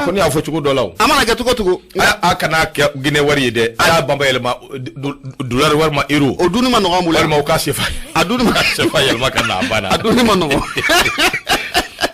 A ko ne y'a fɔ cogo dɔ la o. A mana kɛ cogo cogo. A kana kɛ Guinée wari ye dɛ, a y'a banba yɛlɛma dollar walima euro. O dunni ma nɔgɔ an bolo. Walima u ka CFA. A dunni ma CFA yɛlɛma ka na, a banna. A dunni ma nɔgɔ.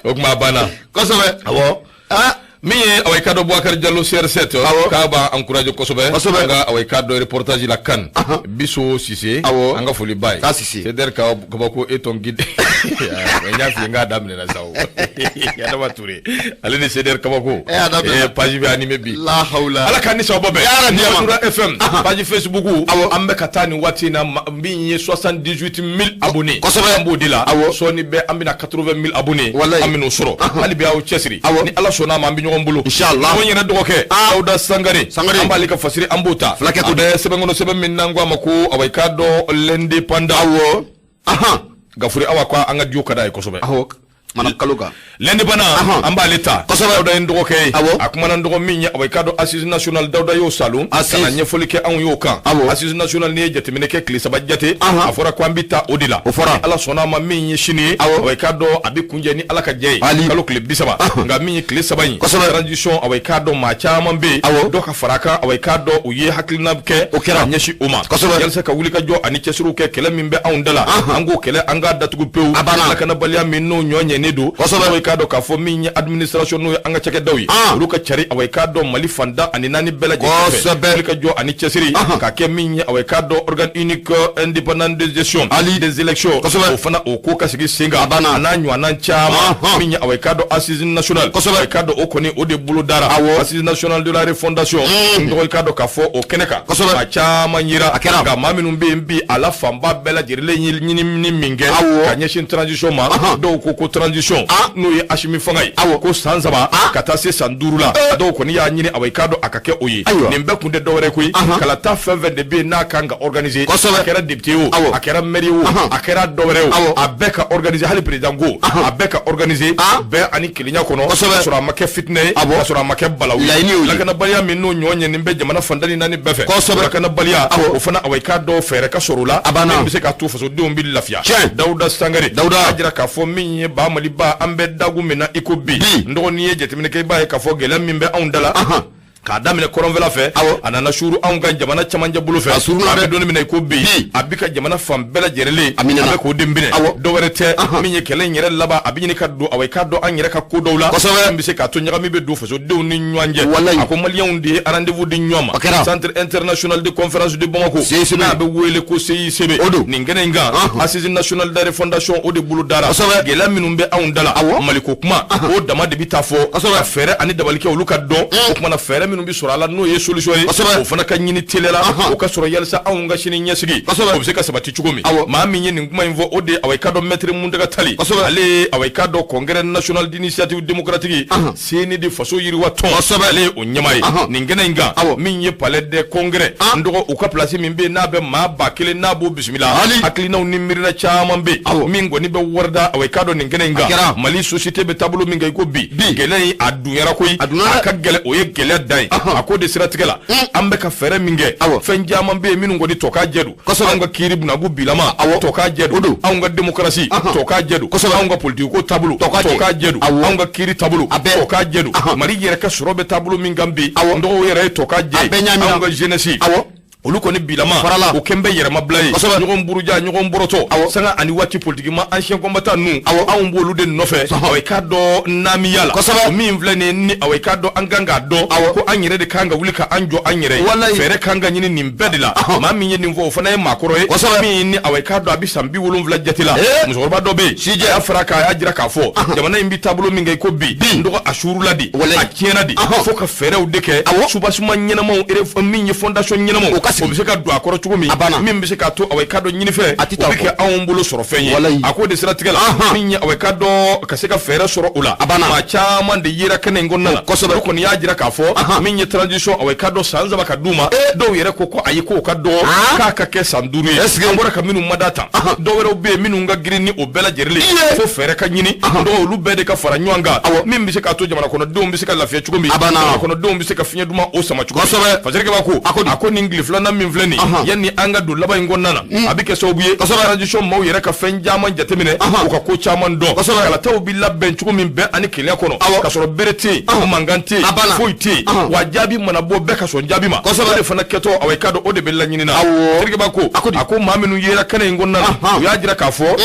O kuma a banna. Kosɛbɛ. Awɔ. Ah. Min ye awa i ka dɔn Boubacar Diallo CR7. Awɔ. K'a b'an encourager kosɛbɛ. Kosɛbɛ. An ka awa i ka dɔn reportage la CAN. Biso Sise. Awɔ. An ka foli b'a ye. K'a Sise. CDR Kabako et ton guide. N y'a f'i ye n k'a daminɛna sa o. Adama Touré. Ale ni CDR Kabako. Eh, a daminɛna. Eh, page bɛ animé bi. La hawla. Ala k'an ni sababa bɛn. Ya Rabbi, Niamadura FM. Page Facebook. Awɔ. An bɛ ka taa nin waati in na min ye 78 000 abonnés. Kosɛbɛ. An b'o de la. Awɔ. Sɔɔni bɛ an bɛna 80 000 abonnés. Walayi. An bɛn'o sɔrɔ. Hali bi aw cɛsiri. Awɔ. Ni Ala sɔnna a ma, an bɛ ɲɔgɔn bolo. Inshallah. Ko n yɛrɛ dɔgɔkɛ. Ah. Dawuda Sangare. Sangare. An b'ale ka fasiri an b'o ta. Fulakɛ ko A bɛ sɛbɛn kɔnɔ, sɛbɛn min n'an ko a ma ko awa i k'a dɔn L'Indépendant. Awɔ. Ahan. Gafuri awa ko an ka duo ka d'a ye kosɛbɛ. Awɔ. Mana kalo kan. L'Indépendant Ahan. an b'ale ta. Kosɛbɛ. Dawuda ye n dɔgɔkɛ ye. Awɔ. A kumana n dɔgɔ min ye awa i k'a dɔn assise nationale, Dawuda y'o salon. Assise. Ka na ɲɛfɔli kɛ anw y'o kan. Awɔ. Assise nationale, n'i ye jateminɛ kɛ, tile 3 jate. Ahan. A fɔra ko an bɛ taa o de la. O fɔra. Ni Ala sɔnna a ma, min ye sini ye. Awɔ. Awa i k'a dɔn a bɛ kunjɛ ni Ala ka jɛ ye. Ali. Kalo tile 30. Ahan. Nka min ye tile 3 in. Kosɛbɛ. Transition, awa i k'a dɔn maa caman bɛ yen. Awɔ. Dɔ ka fara a kan, awa i k'a dɔn u ye hakilina kɛ. O kɛra. Ka ɲɛsin o ma. Kosɛbɛ. Yalisa ka wuli ka jɔ ani cɛsiriw kɛ, kɛlɛ min bɛ anw da la. Ahan. An k'o kɛlɛ, an k'a datugu pewu. A banna. Lakanabaliya min n'o ɲɔ ɲɛnen don. Kosɛbɛ. Awa i k'a dɔn k'a fɔ min ye administration, n'o ye an ka cakɛdaw ye. Ah. Olu ka cari awa i k'a dɔn Mali fan 14 bɛɛ lajɛlen fɛ. Kosɛbɛ. Wuli ka jɔ ani cɛsiri. Ahan. Ka kɛ min ye awa i k'a dɔn organe unique indépendant de gestion. Ali. Des élections. Kosɛbɛ. O fana o ko ka sigi sen kan. A banna. A n'a ɲɔgɔnna caman. Ahan. Min ye awa i k'a dɔn assise nationale. Kosɛbɛ. Awa i k'a dɔn o kɔni o de bolo dara. Awɔ. Assise nationale de la refondation. N dɔgɔ i k'a dɔn k'a fɔ o kɛnɛ kan. Kosɛbɛ. Maa caman yera. A kɛra. Nka maa minnu bɛ yen bi, a la fanba bɛɛ lajɛlen ye ɲinini min kɛ. Awɔ. Ka ɲɛsin transition ma. Ahan. Dɔw ko transition. Ah. N'o ye Asimi fanga ye. Awɔ. Ko san 3 Ah. ka taa se san 5 la. Eh. Dɔw kɔni y'a ɲini awa i k'a dɔn a ka kɛ o ye. Ayiwa. Nin bɛɛ kun tɛ dɔwɛrɛ koyi. Ahan. Kalata fɛn fɛn de bɛ yen n'a kan ka organiser. Kosɛbɛ. A kɛra député ye o. Awɔ. A kɛra maire ye o. Ahan. A kɛra dɔwɛrɛ ye o. Awɔ. A bɛɛ ka organiser, hali président ko. Ahan. A bɛɛ ka organiser. Ah. Bɛɛ ani kelenya kɔnɔ. Kosɛbɛ. Ka sɔrɔ a ma kɛ fitinɛ ye. Awɔ. Ka sɔrɔ a ma kɛ balawu ye. Laɲini y'o ye. Lakanabaliya min n'o ɲɔ ɲɛnen bɛ jamana fan 14 bɛɛ fɛ. Kosɛbɛ. Lakanabaliya. Awɔ. O fana awa i k'a dɔn fɛɛrɛ ka sɔrɔ o la. A banna. Min bɛ se k'a to fasodenw bɛ lafiya. Tiɲɛ. Dawuda Sangare. Dawuda. A jira k'a fɔ min ye ba Maliba, an bɛ dagu min na i ko bi. Bi. N dɔgɔnin ye jateminɛ kɛ, i b'a ye k'a fɔ gɛlɛya min bɛ anw da la. Ahan. K'a daminɛ kɔrɔnfɛla fɛ. Awɔ. A nana suuru anw ka jamana camancɛ bolo fɛ. A suurula An dɛ. bɛ don min na i ko bi. Bi. A bi ka jamana fan bɛɛ lajɛlen. A minɛna. A bɛ k'o den minɛ. Awɔ. Dɔwɛrɛ tɛ. Ahan. Min ye kɛlɛ in yɛrɛ laban, a bɛ ɲini ka don awa i k'a dɔn an yɛrɛ ka ko dɔw la. Kosɛbɛ. Min bɛ se k'a to ɲagami bɛ don fasodenw ni ɲɔgɔn cɛ. Walayi. A ko maliyɛnw de ye rendez-vous di ɲɔgɔn ma. O kɛra. Centre international de conférence de Bamako. CICB. N'a bɛ wele ko CICB. O don. Nin kɛnɛ in kan. Ahan. Assise nationale de refondation o de bolo dara. Kosɛbɛ. Gɛlɛya minnu bɛ anw da la. Awɔ. Maliko kuma. O dama de bɛ taa fɔ. Kosɛbɛ. Ka fɛɛrɛ ani dabali kɛ olu ka dɔn. O kumana fɛɛrɛ minnu bɛ sɔrɔ a la, n'o ye solution ye. Kosɛbɛ. O fana ka ɲini teliya la. Ahan. O ka sɔrɔ yalisa anw ka sini ɲɛsigi. Kosɛbɛ. O bɛ se ka sabati cogo min. Awɔ. Maa min ye nin kuma in fɔ, o de ye awa i k'a dɔn maître Muntaga Tali. Kosɛbɛ. Ale ye awa i k'a dɔn Congrès national d'initiative démocratique. Ahan. CND faso yiriwa tɔn. Kosɛbɛ. Ale ye o ɲɛmaa ye. Ahan. Nin kɛnɛ in kan. Awɔ. Min ye palais des congrès. Ah. N dɔgɔ u ka place min bɛ yen n'a bɛ maa 1000 n'a b'o bisimila. Ali. Hakilinaw ni miirina caman bɛ yen. Awɔ. Min kɔni bɛ wari da awa i k'a dɔn nin kɛnɛ in kan. A kɛra. Mali société bɛ taabolo min kan i ko bi. Bi. Gɛlɛya in a dunyara koyi. A dunyara. A ka gɛlɛn, o ye gɛlɛya dan ye. Ahan. A ko de siratigɛ la. An bɛ ka fɛɛrɛ min kɛ. Awɔ. Fɛn caman bɛ yen minnu kɔni tɔ k'a jɛ don. Kosɛbɛ. Anw ka kiiri bunagu bilama. Awɔ. Tɔ k'a jɛ don. O don. Anw ka démocratie. Ahan. Tɔ k'a jɛ don. Kosɛbɛ. Anw ka politique ko taabolo. Tɔ k'a jɛ. Tɔ k'a jɛ don. Awɔ. Anw ka kiiri taabolo. A bɛɛ. Tɔ k'a jɛ don. Ahan. Mali yɛrɛ ka sɔrɔ bɛ taabolo min kan bi. Awɔ. N dɔgɔw yɛrɛ ye tɔ k'a jɛ A ye. bɛɛ ɲaamina. Anw ka jeunesse. Awɔ. Olu kɔni bilama Farala. o kɛn bɛ yɛrɛmabila ye. Kosɛbɛ. Ɲɔgɔn buruja, ɲɔgɔn bɔrɔtɔ. Awɔ. Sanga ani waati politikima ancien combattant ninnu. Awɔ. Anw b'olu de nɔfɛ. Sɔhɔn. Awa i k'a dɔn namiya la. Kosɛbɛ. O min filɛ nin ye ni awa i k'a dɔn an kan k'a dɔn. Awɔ. Ko an yɛrɛ de kan ka wuli ka an jɔ an yɛrɛ ye. Walayi. Fɛɛrɛ kan ka ɲini nin bɛɛ de la. Ahɔn. Maa min ye nin fɔ, o fana ye maakɔrɔ ye. Kosɛbɛ. Min ni awa i k'a dɔn a bɛ san 70 jate la. Ee. Musokɔrɔba dɔ bɛ yen. Sijɛ. A y'a fara k'a y'a jira k'a fɔ. Jamana in bɛ taabolo min kɛ i ko bi. Bi. N dɔgɔ a suurula de. Walayi. A tiɲɛna de. Ahɔn. Fo ka fɛɛrɛw de kɛ. Awɔ. Soubassement ɲɛnamaw, min ye fondation ɲɛnamaw. O ka sigi. O bɛ se ka don a kɔrɔ cogo min. A banna. Min bɛ se k'a to awa i k'a dɔn ɲinifɛn. A tɛ taa O bɛ o kɛ anw bolo sɔrɔ fɛn ye. Walayi. A k'o de siratigɛ la. Ahan. Min ye awa i k'a dɔn ka se ka fɛɛrɛ sɔrɔ o la. A banna. Maa caman de yera kɛnɛ in kɔnɔna la. Kosɛbɛ. Olu kɔni y'a jira k'a fɔ. Ahan. Min ye transition awa i k'a dɔn san 3 ka d'u ma. Eh. Dɔw yɛrɛ ko ayi, k'o ka dɔgɔ. Ah. K'a ka kɛ san 5 ye. Est-ce que- An bɔra ka minnu mada tan. Ahan. Dɔw wɛrɛw bɛ yen minnu ka girin ni o bɛɛ lajɛlen. Iye. Fo fɛɛrɛ ka ɲini. Ahan. Dɔw olu bɛɛ de ka fara ɲɔgɔn kan. Awɔ. Min bɛ se k'a to jamana kɔnɔdenw bɛ se ka lafiya cogo min. A banna. Jamana kɔnɔdenw bɛ se ka fiɲɛ duman o sama cogo min. Kosɛbɛ. Fasɛrɛkɛba ko A ko di? a ko nin tile filanan kɔnɔna min filɛ nin yanni an ka don laban in kɔnɔna na, a bɛ kɛ sababu ye transition maaw yɛrɛ ka fɛn caman jateminɛ, u ka ko caman dɔn, kalataw bɛ labɛn cogo min bɛn ani kelenya kɔnɔ, ka sɔrɔ bere tɛ yen, mankan tɛ yen, foyi tɛ yen, wa jaabi mana bɔ, bɛɛ ka sɔn jaabi ma. O de fana kɛtɔ, awa, i k'a dɔn o de bɛ laɲini na. Terikɛba ko a ko maa minnu yera kɛnɛ in kɔnɔna na, u y'a jira k'a fɔ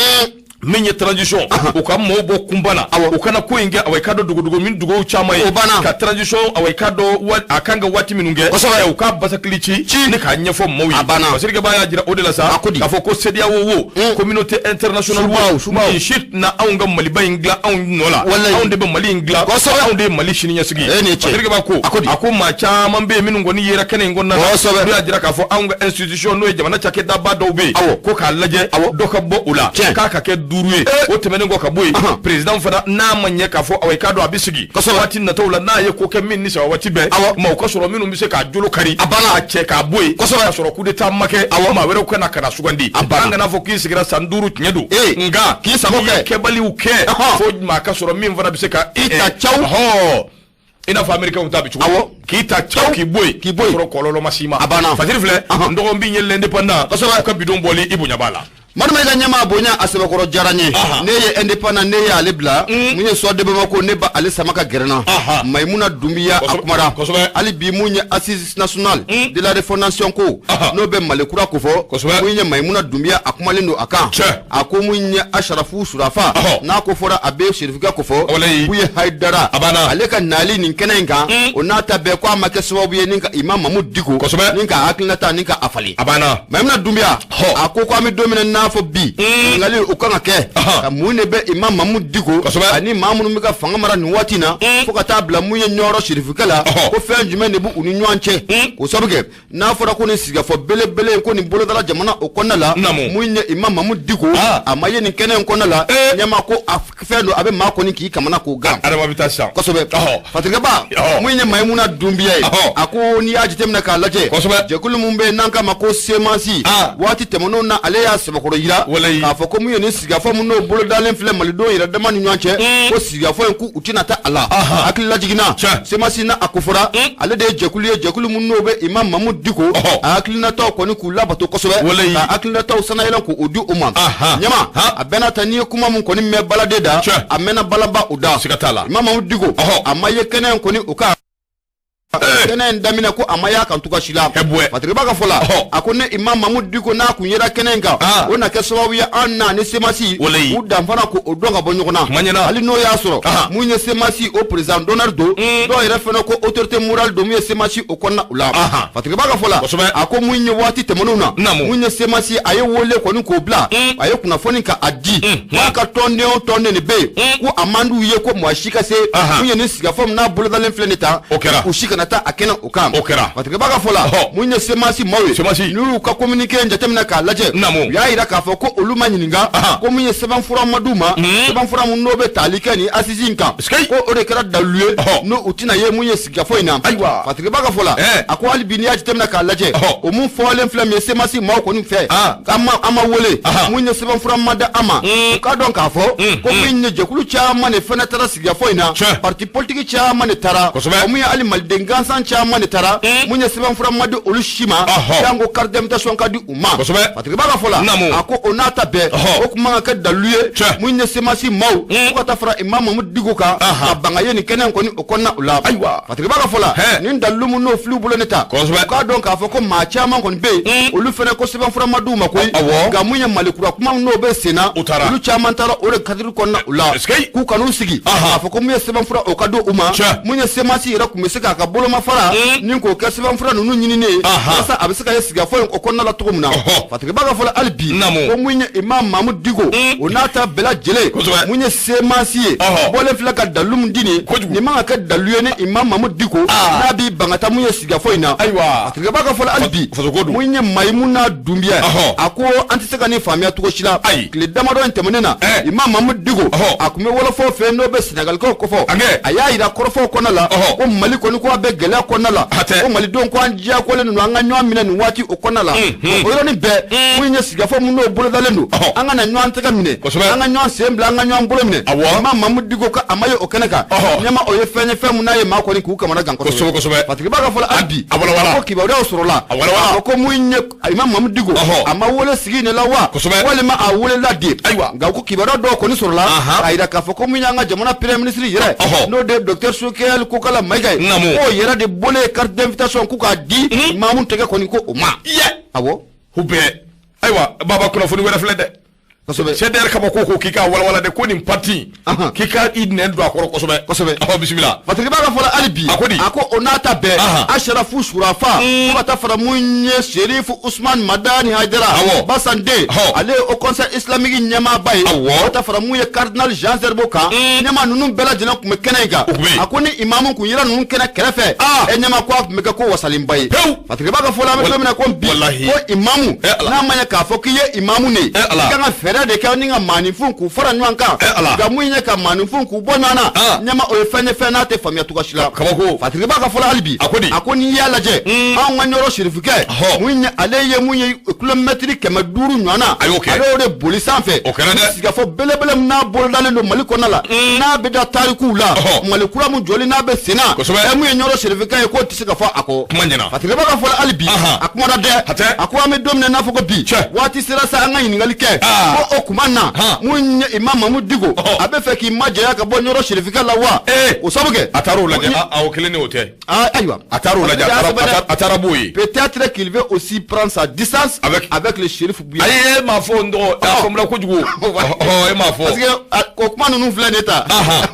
min ye transition, u ka maaw bɔ kunba na, u kana ko in kɛ, awa, i k'a dɔn, dogodogo min dugawu caman ye ka transition, awa, i k'a dɔn, a kan ka waati minnu kɛ, u k'a basakili ci ni k'a ɲɛfɔ maaw ye. Parce que y'a jira o de la sa k'a fɔ ko CEDEAO wo, communauté internationale wo, nin si tɛna anw ka Maliba in dilan anw nɔ la. Anw de bɛ Mali in dilan, anw de ye Mali sini ɲɛsigi ye. Parce ko a ko maa caman bɛ yen minnu kɔni yera kɛnɛ in kɔnɔna na, n'u y'a jira k'a fɔ anw ka institution, n'o ye jamana cakɛdaba dɔw bɛ yen, ko k'a lajɛ dɔ ka bɔ u la, k'a ka kɛ 5 ye. O tɛmɛnen kɔ ka bɔ yen, président fana, n'a ma ɲɛ k'a fɔ, awa, i k'a dɔn, a bɛ sigi waati nataw la, n'a ye ko kɛ min ni sabati bɛn, maaw ka sɔrɔ minnu bɛ se k'a jolo kari, a banna, a cɛ k'a bɔ yen, k'a sɔrɔ coup d'état ma kɛ, maa wɛrɛw kana ka na sugandi. An kana fɔ k'i sigira san 5, tiɲɛ don, nka k'i sago kɛ, kɛbaliw kɛ, fo maa ka sɔrɔ min fana bɛ se ka i ta caw. I n'a fɔ américain ta bɛ cogo, k'i ta caw, k'i bɔ yen, k'i bɔ yen, sɔrɔ kɔlɔlɔ ma s'i ma. A banna. Fajiri filɛ, n dɔgɔnin min ye l'Indépendant ka bidon bɔli, i bonya b'a la. Madu i ka ɲɛmaa bonya a sɛbɛkɔrɔ diyara n ye. Ne ye Indépendant, ne ye ale bila mun ye sɔ de Bamako, ne ba ale sama ka gɛrɛ na. Mayimuna Dunbiya, a kumara hali bi mun ye assise nationale de la refondation ko, n'o bɛ Mali kura ko fɔ. Mun ye Mayimuna Dunbiya, a kumalen don a kan. A ko mun ye Asarafu Surafa, n'a ko fɔra a bɛ Serifukɛ ko fɔ, k'u ye Hayidara, ale ka nali nin kɛnɛ in kan, o n'a ta bɛɛ, ko a ma kɛ sababu ye ni ka Imam Mamudu Diko ni ka hakilinata ni ka a falen. A banna. Mayimuna Dunbiya, a ko ko an bɛ don min na, n'a fɔ bi, ɲininkali o kan ka kɛ ka mun de bɛ Imam Mamudu Diko ani maa minnu bɛ ka fanga mara nin waati in na, fo ka taa bila mun ye Ɲɔrɔ Serifukɛ la, ko fɛn jumɛn de b'u ni ɲɔgɔn cɛ? K'o sabu kɛ n'a fɔra ko nin sigikafɔ belebele, ko nin bolodara jamana o kɔnɔna la, mun ye Imam Mamudu Diko, a ma ye nin kɛnɛ in kɔnɔna la. Ɲɛma ko a fɛn don, a bɛ maa kɔni k'i kamana k'o gan. Adama bɛ taa sisan. Kosɛbɛ. Fatirikɛba, mun ye Mayimuna Dunbiya ye, a ko n'i y'a jateminɛ k'a lajɛ, jɛkulu mun bɛ yen n'an k'a ma ko CMAS, waati tɛmɛnenw na, ale y'a sɛbɛkɔrɔ yira k'a fɔ ko mun ye nin sigikafɔ mun n'o bolodalen filɛ malidenw yɛrɛ dama ni ɲɔgɔn cɛ, ko sigikafɔ in, k'u tɛna taa a la. Hakili lajiginna, CMAS n'a a ko fɔra, ale de ye jɛkulu ye, jɛkulu mun n'o bɛ Imam Mamudu Diko a hakilinataw kɔni k'u labato kosɛbɛ, ka hakilinataw sanayɛlɛn k'o di u ma. Ɲama a bɛɛ n'a ta, n'i ye kuma mun kɔni mɛn baladen da, a mɛnna balaba o da. Siga t'a la. Imam Mamudu Diko, a ma ye kɛnɛ in kɔni o kan, kɛnɛ in daminɛ, ko a ma y'a kan cogoya si la. Fatirikɛba ka fɔ la, a ko ne Imam Mamudu Diko n'a kun yera kɛnɛ in kan, o na kɛ sababu ye an na ni CMAS u danfara ko o dɔn ka bɔ ɲɔgɔn na. Hali n'o y'a sɔrɔ mun ye CMAS o président d'honneur don, dɔw yɛrɛ fana ko autorité morale don mun ye CMAS o kɔnɔna u la. Fatirikɛba ka fɔ la, a ko mun ye waati tɛmɛnenw na, mun ye CMAS, a ye wele kɔni k'o bila, a ye kunnafoni ka a di k'a ka tɔnden o tɔnden de bɛ yen, ko a man d'u ye ko maa si ka se mun ye nin sigikafɔ min n'a bolodalen filɛ nin tan, u si kana taa a kɛnɛ o kan. O kɛra. Fatirikɛba ka fɔ la, mun ye CMAS maaw ye, n'u y'u ka communiqué in jateminɛ k'a lajɛ, u y'a jira k'a fɔ ko olu ma ɲininka, ko mun ye sɛbɛnfura ma d'u ma, sɛbɛnfura mun n'o bɛ tali kɛ nin assise in kan, ko o de kɛra dalilu ye n'o u tɛna ye mun ye sigikafɔ in na. Ayiwa. Fatirikɛba ka fɔ la, a ko hali bi n'i y'a jateminɛ k'a lajɛ, o mun fɔlen filɛ min ye CMAS maaw kɔni fɛ, an ma wele, mun ye sɛbɛnfura ma di an ma, u k'a dɔn k'a fɔ ko mun ye jɛkulu caman de fana taara sigikafɔ in na, parti politique caman de taara, o mun ye hali maliden gansan caman de taara, mun ye sɛbɛnfura ma di olu si ma, jango carte d'invitation ka di u ma. Fatirikɛba ka fɔ la, a ko o n'a ta bɛɛ, o tun man ka kɛ dalilu ye mun ye CMAS maaw fo ka taa fara Imam Mamudu Diko kan ka ban ka ye nin kɛnɛ in kɔni o kɔnɔna u la. Ayiwa. Fatirikɛba ka fɔ la, nin dalilu mun n'o filiw bolo ne ta, u k'a dɔn k'a fɔ ko maa caman kɔni bɛ yen, olu fana ko sɛbɛnfura ma d'u ma koyi, nka mun ye Mali kura kuma n'o bɛ sen na, olu caman taara o de cadre kɔnɔna u la, k'u kan'u sigi k'a fɔ ko mun ye sɛbɛnfura o ka di u ma. Mun ye CMAS yɛrɛ tun bɛ se k'a ka bolomafara ni k'o kɛ sɛbɛnfura ninnu ɲininen ye, walasa a bɛ se ka ye sigikafɔ in o kɔnɔna la cogo min na. Fatirikɛba ka fɔ la hali bi, ko mun ye Imam Mamudu Diko, o n'a ta bɛɛ lajɛlen, mun ye CMAS ye bɔlen filɛ ka dalilu min di nin, nin man ka kɛ dalilu ye ni Imam Mamudu Diko n'a b'i ban ka taa mun ye sigikafɔ in na. Ayiwa. Fatirikɛba ka fɔ la hali bi, mun ye Mayimuna Dunbiya, a ko an tɛ se ka nin faamuya cogo si la. Tile damadɔ in tɛmɛnen na, Imam Mamudu Diko, a tun bɛ wɔlɔfɔ fɛ n'o bɛ Senegalikaw kofɔ, a y'a yira kɔrɔfɔw kɔnɔna la ko Mali kɔni ko a bɛ bɛ gɛlɛya kɔnɔna la, ko malidenw ko an diyagoyalen don an ka ɲɔgɔn minɛ nin waati o kɔnɔna la. O yɔrɔnin bɛɛ, mun ye sigikafɔ mun n'o bolodalen don, an ka na ɲɔgɔn tɛgɛ minɛ, an ka ɲɔgɔn sen bila, an ka ɲɔgɔn bolo minɛ. Imam Mamudu Diko ko a ma ye o kɛnɛ kan. Ɲɛma, o ye fɛn ye, fɛn mun n'a ye maa kɔni k'u kamana gan kosɛbɛ kosɛbɛ. Fatigiba ka fɔ la hali bi, ko kibaruyaw sɔrɔla a ko mun ye Imam Mamudu Diko, a ma wele sigi in de la wa, walima a welela de. Ayiwa, nka ko kibaruya dɔw kɔni sɔrɔla k'a jira k'a fɔ ko mun y'an ka jamana premier ministre yɛrɛ, n'o de ye docteur Choguel Kokala Mayiga ye, k'o yɛrɛ de bolo ye carte d'invitation k'u k'a di Mamu tɛgɛ kɔni ko o ma. Awɔ. U bɛɛ. Ayiwa baba, kunnafoni wɛrɛ filɛ dɛ. CDR kaba ko k'i ka walawala dɛ, ko nin parti k'i ka i nɛn don a kɔrɔ kosɛbɛ kosɛbɛ. Ɔhɔ, bisimila. Fatigiba ka fɔ la hali bi, A ko di? A ko o n'a ta bɛɛ, Asharafu Surafa, fo ka taa fara mun ye Serifu Usman Madani Hayidara Basande, ale ye Haut Conseil islamique ɲɛmaaba ye, fo ka taa fara mun ye cardinal Jean Zerbo kan. Ɲɛma, ninnu bɛɛ lajɛlen tun bɛ kɛnɛ in kan. U tun bɛ yen. A ko ni imamu kun yera ninnu kɛnɛ kɛrɛfɛ, e ɲɛma, ko a tun bɛ kɛ ko wasalenba ye. Fatigiba ka fɔ la, an bɛ don min na ko bi, ko imamu, n'a ma ɲɛ k'a fɔ k'i ye imamu de ye, i kan ka fɛɛrɛ de kɛ ni ka maaninfinw k'u fara ɲɔgɔn kan. Nka mun ye ka maaninfinw k'u bɔ ɲɔgɔn na, ɲɛma, o ye fɛn ye, fɛn n'a tɛ faamuya cogoya si la. Kabako. Fatigiba ka fɔ la hali bi, A ko di? A ko n'i y'a lajɛ, anw ka Ɲɔrɔ sirifukɛ, mun ye ale ye mun ye kilomɛtiri 500 ɲɔgɔn na, A y'o kɛ. Ale y'o de boli sanfɛ. O kɛra dɛ. Sigikafɔ belebele min n'a bolodalen don Mali kɔnɔna la, n'a bɛ da tarikuw la, Mali kura min jɔli n'a bɛ sen na, mun ye Ɲɔrɔ sirifukɛ ye, k'o tɛ se ka fɔ a kɔ. Kuma ɲɛna. Fatigiba ka fɔ la hali bi, a kumana dɛ. A ko an bɛ don min na i n'a fɔ ko bi, waati sera sa an ka ɲininkali kɛ, ko o kuma na, mun ye Imam Mamudu Diko, a bɛ fɛ k'i majanya ka bɔ Ɲɔrɔ sirifukɛ la wa? O sabu kɛ A taar'o lajɛ, o kelen ni o tɛ. Ayiwa. A taar'o lajɛ, a taara b'o ye. Peut-être qu'il veut aussi prendre sa distance avec le Chérif Bouye. Ayi, e m'a fɔ n dɔgɔ, a faamuna kojugu. E m'a fɔ. Parce que o kuma ninnu filɛ nin ye tan.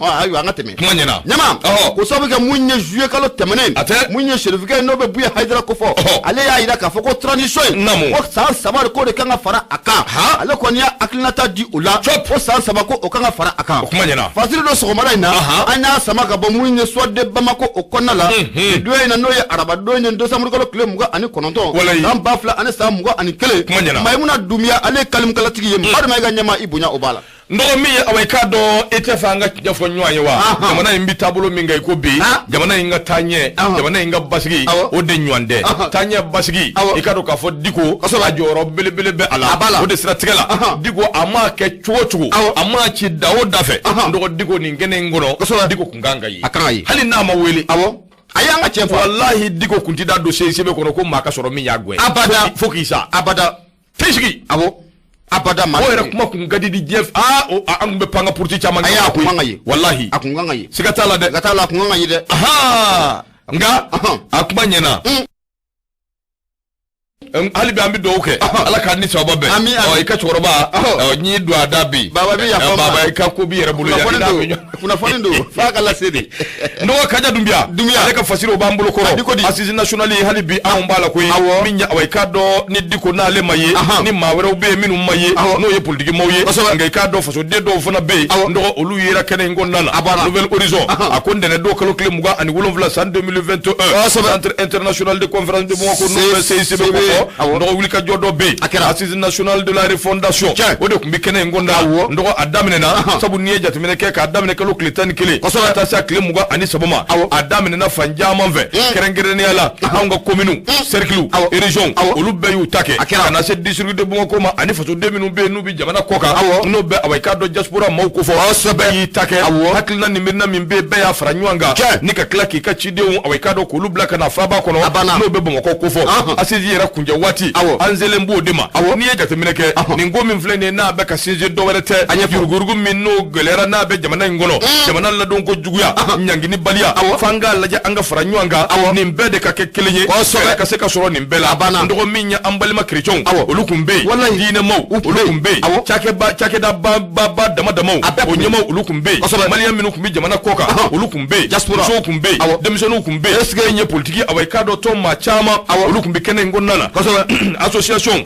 Ayiwa, an ka tɛmɛ. Kuma ɲɛna. Ɲama, o sabu kɛ mun ye juillet kalo tɛmɛnen, A tɛ. mun ye Chérifukɛ ye, n'o bɛ Buye Hayidara ko fɔ, ale y'a jira k'a fɔ ko transition in, ko san 3 de ko de kan ka fara a kan. Ale kɔni y'a hakilinata di o la, ko san 3 ko o kan ka fara a kan. O kuma ɲɛna. Fasiri dɔ sɔgɔmada in na, an y'a sama ka bɔ mun ye Soir de Bamako o kɔnɔna la, don in na, n'o ye araba don ye, décembre kalo tile 29, san 2021. Kuma ɲɛna. Mayimuna Dunbiya, ale ye kalimukalatigi ye. Badima, i ka ɲɛma, i bonya o b'a la. N dɔgɔ, min ye awa, i k'a dɔn e tɛ fɛ an ka tiɲɛ fɔ ɲɔgɔn ye wa? Jamana in bɛ taabolo min kan i ko bi, jamana in ka taaɲɛ, jamana in ka basigi, o de ɲɔgɔn tɛ. Taaɲɛ basigi, i k'a dɔn k'a fɔ Diko a jɔyɔrɔ belebele bɛ a la. O de siratigɛ la, Diko a m'a kɛ cogo cogo, a m'a ci da o da fɛ, n dɔgɔ, Diko nin kɛnɛ in kɔnɔ, Diko kun kan ka ye. A kan ka ye. Hali n'a ma wele. A y'an ka tiɲɛ fɔ. Walahi, Diko kun ti da dossier CICB kɔnɔ ko maa ka sɔrɔ min y'a gɛn. Abada. Fo k'i sa. Abada. T'i sigi. Awɔ, abada. O yɛrɛ kuma kun ka di di diɲɛ. Aa, an kun bɛ pan ka puruti caman kɛ. Ayi, a kun kan ka ye. Walahi. A kun kan ka ye. Siga t'a la dɛ. Siga t'a la, a kun kan ka ye dɛ. Nka a kuma ɲɛna. Hali bi an bɛ dugawu kɛ, Ala k'an ni sababa bɛn. Ami. I ka cɛkɔrɔba n'i don a da bi. Baba bi yafa ma. Baba, i ka ko b'i yɛrɛ bolo. Kunnafoni don f'a ka lase de. N dɔgɔ Kaja Dunbiya. Dunbiya. Ale ka fasiri o b'an bolo kɔrɔ. Diko di? Assise nationale, hali bi anw b'a la koyi. Min ye awa, i k'a dɔn ni Diko n'ale ma ye, ni maa wɛrɛw bɛ yen minnu ma ye, n'o ye politiki maaw ye. Nka i k'a dɔn fasoden dɔw fana bɛ yen, n dɔgɔ, olu yera kɛnɛ in kɔnɔna la. Nouvel Horizon a ko ntɛnɛn don kalo tile 27 san 2021, Centre international de conférence de Bamako, n'o bɛ CICB kɔfɔ, n dɔgɔ, wulikajɔ dɔ bɛ yen. A kɛra. Assise nationale de la refondation, o de tun bɛ kɛnɛ in kɔnɔna la. N dɔgɔ, a daminɛna, sabu n'i ye jateminɛ kɛ k'a daminɛ kalo tile 11 ka taa se a tile 23 ma, a daminɛna fan caman fɛ, kɛrɛnkɛrɛnnenya la anw ka communes, cercles, régions, olu bɛɛ y'u ta kɛ ka na se district de Bamako ma, ani fasoden minnu bɛ yen n'u bɛ jamana kɔ kan, n'o bɛ awa, i k'a dɔn diaspora maaw ko fɔ, bɛɛ y'i ta kɛ. Hakilina ni miirina min bɛ yen, bɛɛ y'a fara ɲɔgɔn kan ni ka tila k'i ka cidenw, awa, i k'a dɔn k'olu bila ka na faaba kɔnɔ, n'o bɛ Bamakɔ ko fɔ. Assise yɛrɛ kuncɛ waati, an selen b'o de ma. N'i ye jateminɛ kɛ, nin ko min filɛ nin ye, n'a bɛ ka sinsin, dɔ wɛrɛ tɛ, yuruguyurugu min n'o gɛlɛyara, n'a bɛ jamana in kɔnɔ, jamana ladon ko juguya, ɲanginibaliya, f'an k'a lajɛ an ka fara ɲɔgɔn kan, nin bɛɛ de ka kɛ kelen ye, fɛɛrɛ ka se ka sɔrɔ nin bɛɛ la. N dɔgɔ, min ye an balima kerecɛnw, olu kun bɛ yen, diinɛmaw olu kun bɛ yen, cakɛda ba ba dama damaw o ɲɛmaw olu kun bɛ yen, maliyɛn minnu kun bɛ jamana kɔ kan olu kun bɛ yen, musow kun bɛ yen, denmisɛnninw kun bɛ yen, min ye politiki, awa, i k'a dɔn tɔn maa caman olu kun bɛ kɛnɛ in kɔnɔna la, association.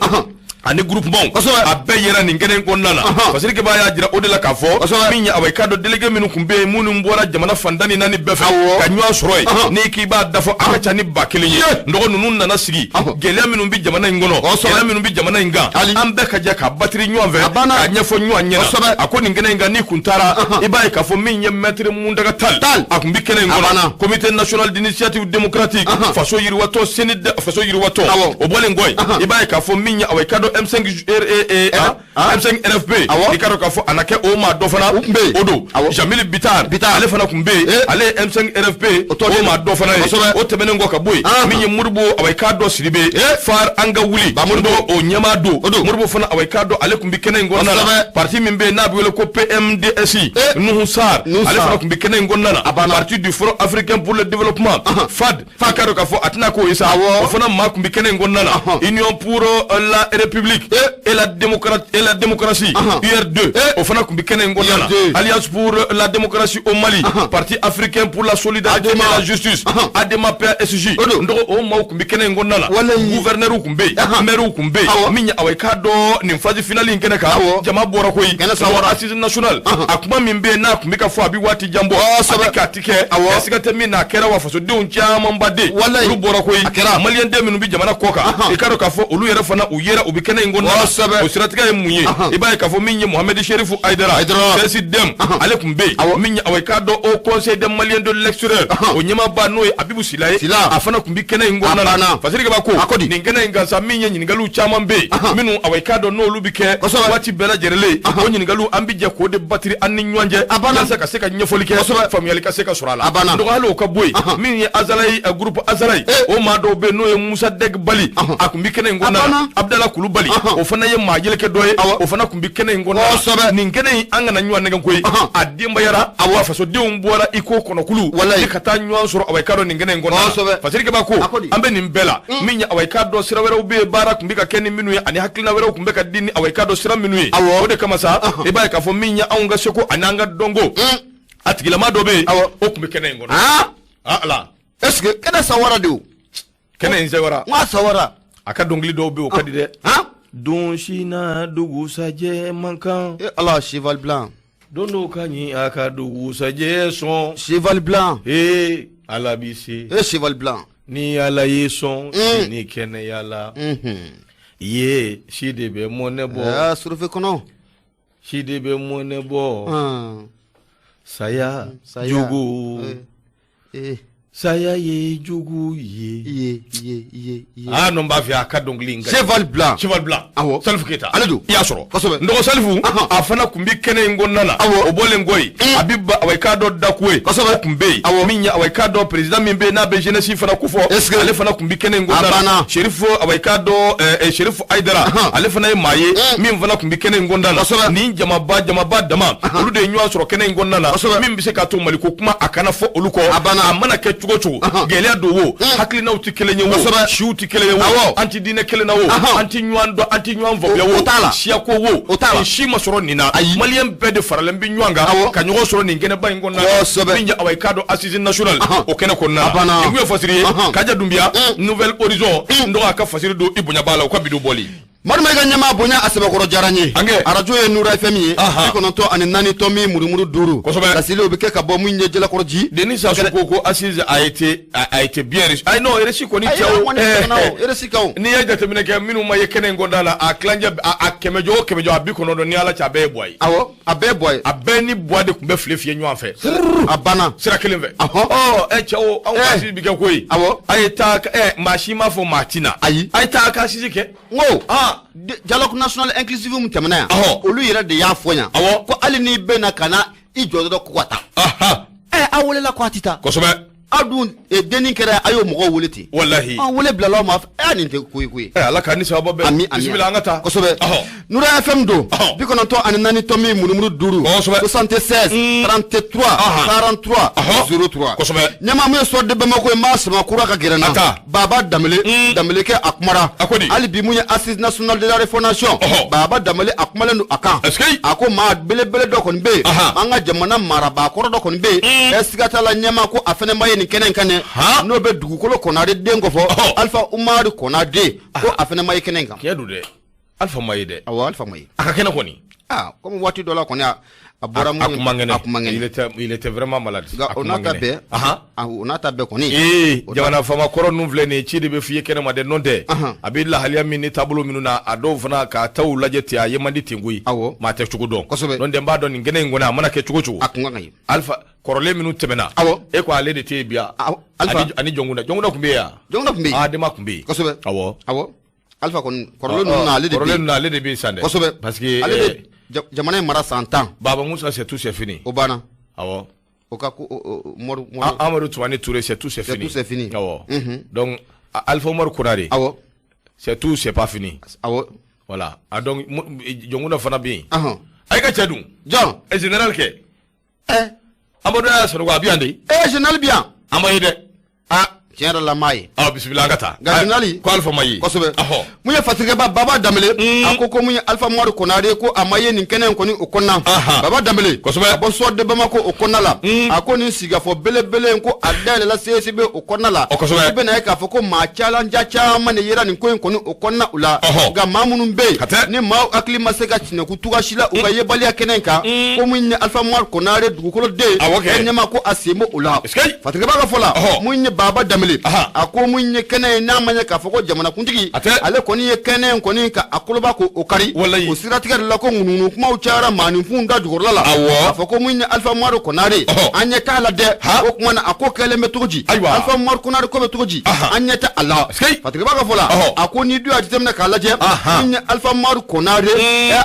Ani groupement a bɛɛ yera nin kɛnɛ in kɔnɔna na. Fasiri Keba y'a jira o de la k'a fɔ min ye awa i k'a dɔn délégué minnu tun bɛ yen, minnu bɔra jamana fan 14 bɛɛ fɛ ka ɲɔgɔn sɔrɔ yen, n'i k'i b'a dafa a ka ca ni 1000 ye. Nɔgɔ ninnu nana sigi, gɛlɛya minnu bɛ jamana in kɔnɔ, gɛlɛya minnu bɛ jamana in kan, an bɛɛ ka jɛ ka batiri ɲɔgɔn fɛ k'a ɲɛfɔ ɲɔgɔn ɲɛna. A ko nin kɛnɛ in kan, n'i kun taara, i b'a ye k'a fɔ min ye maître Muntaga Tall, a tun bɛ kɛnɛ in kɔnɔ, comité national d'initiative démocratique, faso yiriwatɔ seni, faso yiriwatɔ. O bɔlen kɔ yen, i b'a ye k'a fɔ min ye awa i k'a dɔn M5 M5 RFP, i k'a dɔn k'a fɔ a na kɛ o maa dɔ fana o don, Jamil Bitar, ale fana tun bɛ yen, ale ye M5 RFP o maa dɔ fana ye. O tɛmɛnen kɔ ka bɔ yen, min ye Modibo awa i k'a dɔn Sidibe, Far an ka wuli o ɲɛmaa don, Modibo fana awa i k'a dɔn ale tun bɛ kɛnɛ in kɔnɔna la. Parti min bɛ yen n'a bɛ wele ko PMDSI, Nuhu Sar, ale fana tun bɛ kɛnɛ in kɔnɔna la. Parti du Front africain pour le développement, FAD, f'a k'a dɔn k'a fɔ a tɛna k'o ye sa, o fana maa tun bɛ kɛnɛ in kɔnɔna la. Union pour la République et la démocratie, UR2, o fana tun bɛ kɛnɛ in kɔnɔna la. Alliance pour la démocratie au Mali, Parti africain pour la solidarité et la justice, ADEMA PASJ, n dɔgɔ o maaw tun bɛ kɛnɛ in kɔnɔna la. Gouverneur tun bɛ yen, maire tun bɛ yen. Min ye awa i k'a dɔn nin phase finale in kɛnɛ kan, jama bɔra koyi. Assise nationale, a kuma min bɛ yen n'a tun bɛ ka fɔ a bɛ waati jan bɔ, a bɛ k'a ti kɛ, siga tɛ min na, a kɛra wa fasodenw camanba de olu bɔra koyi. Maliyɛn den minnu bɛ jamana kɔ kan, i k'a dɔn k'a fɔ olu yɛrɛ fana u yɛrɛ u bɛ kɛnɛ in kɔnɔna la. O siratigɛ ye mun ye? I b'a ye k'a fɔ min ye Mohamed Chérif Aïdara, CSDM, ale tun bɛ yen. Min ye awa i k'a dɔn au Conseil des Maliens de l'extérieur, o ɲɛmaaba n'o ye Abibu Sila ye, a fana tun bɛ kɛnɛ in kɔnɔna la. Fasiri Keba ko nin kɛnɛ in kan sa, min ye ɲininkaliw caman bɛ yen minnu awa i k'a dɔn n'olu bɛ kɛ waati bɛɛ lajɛlen, o ɲininkaliw an bɛ jɛ k'o de batiri an ni ɲɔgɔn cɛ walasa ka se ka ɲɛfɔli kɛ, faamuyali ka se ka sɔrɔ a la. Donc hali o ka bɔ yen, min ye Azalayi, groupe Azalayi, o maa dɔw bɛ yen n'o ye Musa Deg Bali, a tun bɛ kɛnɛ in kɔnɔna la. Abdala Kulubali, o fana ye maa yeleke dɔ ye, o fana tun bɛ kɛnɛ in kɔnɔna la. Nin kɛnɛ in, an kana ɲɔgɔn nɛgɛn koyi, a denbayara, awa fasodenw bɔra i ko kɔnɔkulu ni ka taa ɲɔgɔn sɔrɔ awa i k'a dɔn nin kɛnɛ in kɔnɔna la. Fasiri Keba ko an bɛ nin bɛɛ la, min ye awa i k'a dɔn sira wɛrɛw bɛ yen, baara tun bɛ ka kɛ ni minnu ye, ani hakilina wɛrɛw tun bɛ ka di ni awa i k'a dɔn sira minnu ye. O de kama sa, i b'a ye k'a fɔ min ye anw ka seko ani an ka dɔnko, a tigilama dɔ bɛ yen, o tun bɛ kɛnɛ in kɔnɔ. Ala, est ce que kɛnɛ sawara de o? Kɛnɛ in sawara. N k'a sawara. A ka dɔnkili dɔw bɛ yen, o ka di dɛ. Don si na dugusajɛ man kan. E Ala, cheval blanc. Don dɔw ka ɲi a ka dugusajɛ sɔn. Cheval blanc. Ee Ala bi se. E cheval blanc. Ni Ala ye sɔn ni kɛnɛya la, ye si de bɛ mɔnɛ bɔ. Surufe kɔnɔ. Si de bɛ mɔnɛ bɔ. Saya jugu. Saya ye jugu ye. Aa non, b'a fɛ a ka dɔnkili in. Cheval blanc. Cheval blanc. Awɔ. Salifu Keyita. Ale don. I y'a sɔrɔ. Kosɛbɛ. N dɔgɔ Salifu. A fana tun bɛ kɛnɛ in kɔnɔna na. Awɔ. O bɔlen kɔ yen, a bɛ ba awa i k'a dɔn Dakuye. Kosɛbɛ. O tun bɛ yen. Awɔ. Min ye awa i k'a dɔn président min bɛ yen n'a bɛ jeunesse fana kofɔ. Est-ce que ale fana tun bɛ kɛnɛ in kɔnɔna A na. banna. Chérif awa i k'a dɔn Chérif Aïdara. Ale fana ye maa ye min fana tun bɛ kɛnɛ in kɔnɔna na. Kosɛbɛ. Nin jamaba jamaba dama, olu de ye ɲɔgɔn sɔrɔ kɛnɛ in kɔnɔna na. Kosɛbɛ. Min bɛ se k'a to Maliko kuma a kana fɔ olu kɔ. A banna. A mana kɛ cogo cogo, gɛlɛya don wo, hakilinaw tɛ kelen ye wo, siw tɛ kelen ye wo, an tɛ diinɛ kelen na wo, an tɛ ɲɔgɔn dɔn, an tɛ ɲɔgɔn faamuya wo, siyako wo, o t'a la, nin si ma sɔrɔ nin na. Maliyɛn bɛɛ de faralen bɛ ɲɔgɔn kan ka ɲɔgɔn sɔrɔ nin kɛnɛba in kɔnɔna la, min ye awa i k'a dɔn assise nationale o kɛnɛ kɔnɔna la. Nin kun ye fasiri ye. Kaja Dunbiya, Nouvel Horizon, n dɔgɔ a ka fasiri don i bonya b'a la, o ka bidon bɔli. Madu i ka ɲɛmaa bonya a sɛbɛkɔrɔ diyara n ye. Arajo ye Nura FM ye, 94 tomi murumuru 5. Kosɛbɛ. Laseliw bɛ kɛ ka bɔ mun ye Jalakɔrɔ ji. Denis Sassou ko assise a été bien reçu. Ayi non, reçu kɔni cɛw. Reçu kan. N'i ye jateminɛ kɛ, minnu ma ye kɛnɛ in kɔnɔna la, a tilancɛ a kɛmɛ jɔ o kɛmɛ jɔ, a 90, ni Ala cɛ, a bɛɛ ye buwa ye. Awɔ, a bɛɛ ye buwa ye. A bɛɛ ni buwa de tun bɛ file fiyɛ ɲɔgɔn fɛ. A banna. Sira kelen fɛ. Ɔ ɛ cɛw, anw ka assise bi kɛ koyi. Awɔ. A ye taa ɛ maa si m'a fɔ maa ti na. Ayi. A ye taa a ka assise kɛ. N ko dialogue national inclusif min tɛmɛna yan, olu yɛrɛ de y'a fɔ yan ko hali n'i bɛ na ka na i jɔ dɔrɔn ko ka taa, ɛ aw welela ko a ti taa. Kosɛbɛ. Aw dun denni kɛra, a y'o mɔgɔw wele ten. Walahi. An wele bilala aw ma, ɛ nin tɛ ko ye koyi. Ɛ Ala k'an ni sababa bɛn. Ami ami. Bisimila, an ka taa. Kosɛbɛ. Nura FM don, 94 tomi murumuru 5. Kosɛbɛ. 76 33 43 03. Kosɛbɛ. Ɲɛmaa mun ye Soir de Bamako ye, maa sama kura ka gɛrɛ n na. A taa. Baba Danbele, Danbele kɛ a kumara. A ko di? Hali bi mun ye assise nationale de la refondation. Baba Danbele a kumalen don a kan. Est-ce que a ko maa belebele dɔ kɔni bɛ yen. An ka jamana marabaa kɔrɔ dɔ kɔni bɛ yen. Ɛ siga t'a la, ɲɛmaa ko a fɛnɛ ma ye nin kɛnɛ in kan dɛ. N'o bɛ dugukolo Konare den kɔfɔ. Alpha Umaru Konare ko a fɛnɛ ma ye kɛnɛ in kan. Tiɲɛ don dɛ. Alpha ma ye dɛ. Awɔ, Alpha ma ye. A ka kɛnɛ kɔni. Aa, komi waati dɔ la kɔni a bɔra. A kun man kɛnɛ, a kun man kɛnɛ. Il était vraiment malade. Nka o n'a ta bɛɛ, o n'a ta bɛɛ kɔni. Ee, jamana faama kɔrɔ ninnu filɛ nin ye, ci de bɛ f'i ye kɛnɛma dɛ, n'o tɛ a bɛ lahaliya min ni taabolo minnu na, a dɔw fana ka taw lajɛ ten, a ye man di ten koyi. Maa tɛ cogo dɔn. N'o tɛ n b'a dɔn nin kɛnɛ in kɔni, a mana kɛ cogo cogo. A kun kan ka ye. Alpha kɔrɔlen minnu tɛmɛna. E ko ale de tɛ yen bi yan. Alpha ani Jɔnkunda, Jɔnkunda tun bɛ yen yan. Jɔnkunda tun bɛ yen. Adama tun bɛ yen. Kosɛbɛ. Awɔ. Awɔ. Alpha kɔni, kɔrɔlen ninnu na, ale de bɛ yen. Kɔrɔlen ninnu na, ale de bɛ yen sisan dɛ. Kosɛbɛ. Parce que ale de jamana in mara san 10. Baba Musa, c'est tout, c'est fini. O banna. Awɔ. O ka ko Mɔri. Amadou Toumani Touré, c'est tout, c'est fini. C'est tout, c'est fini. Awɔ. Donc Alpha Umaru Konare. Awɔ. C'est tout, c'est pas fini. Awɔ. Voilà. Ah, donc Jɔnkunda fana bɛ yen. A ye ka cɛ dun. Jɔn. Ɛ, général kɛ. Ɛ. Amadou y'a sɔrɔ ko a bɛ yan de. Ɛ, général bɛ yan. An ma ye dɛ. Ah, tiɲɛ yɛrɛ la, m'a ye. Aw bisimila, an ka taa. Nka général. Ko Alpha ma ye. Kosɛbɛ. Mun ye Fatirikɛba Baba Danbele, a ko mun ye Alpha Umaru Konare, ko a ma ye nin kɛnɛ in kɔni o kɔnɔna. Baba Danbele. Kosɛbɛ. A bɔ Soir de Bamako o kɔnɔna la. A ko nin sigikafɔ belebele in, ko a dayɛlɛla CSB o kɔnɔna la. Kosɛbɛ. I bɛna ye k'a fɔ ko maa calanja caman de yera nin ko in kɔni o kɔnɔna u la. Nka maa minnu bɛ yen ni maaw hakili ma se ka sinɛku cogoya si la u ka yebaliya kɛnɛ in kan, ko mun ye Alpha Umaru Konare dugukolo den. Awɔ kɛ. Ɲɛma ko a sen b'o o la. Fatirikɛba ka fɔ la, mun ye Baba Danbele, a ko mun ye kɛnɛ ye, n'a ma ɲɛ k'a fɔ ko jamanakuntigi, ale kɔni ye kɛnɛ in kɔni ka a koloba ko o kari. O siratigɛ de la, ko ŋunuŋunu kumaw cayara maaninfinw da jukɔrɔla la. K'a fɔ ko mun ye Alpha Umaru Konare, an ɲɛ t'a la dɛ. O tuma na, a ko kɛlen bɛ cogo di? Alpha Umaru Konare ko bɛ cogo di? An ɲɛ tɛ a la. Fatirikɛba ka fɔ la, a ko n'i dun y'a jateminɛ k'a lajɛ, mun ye Alpha Umaru Konare,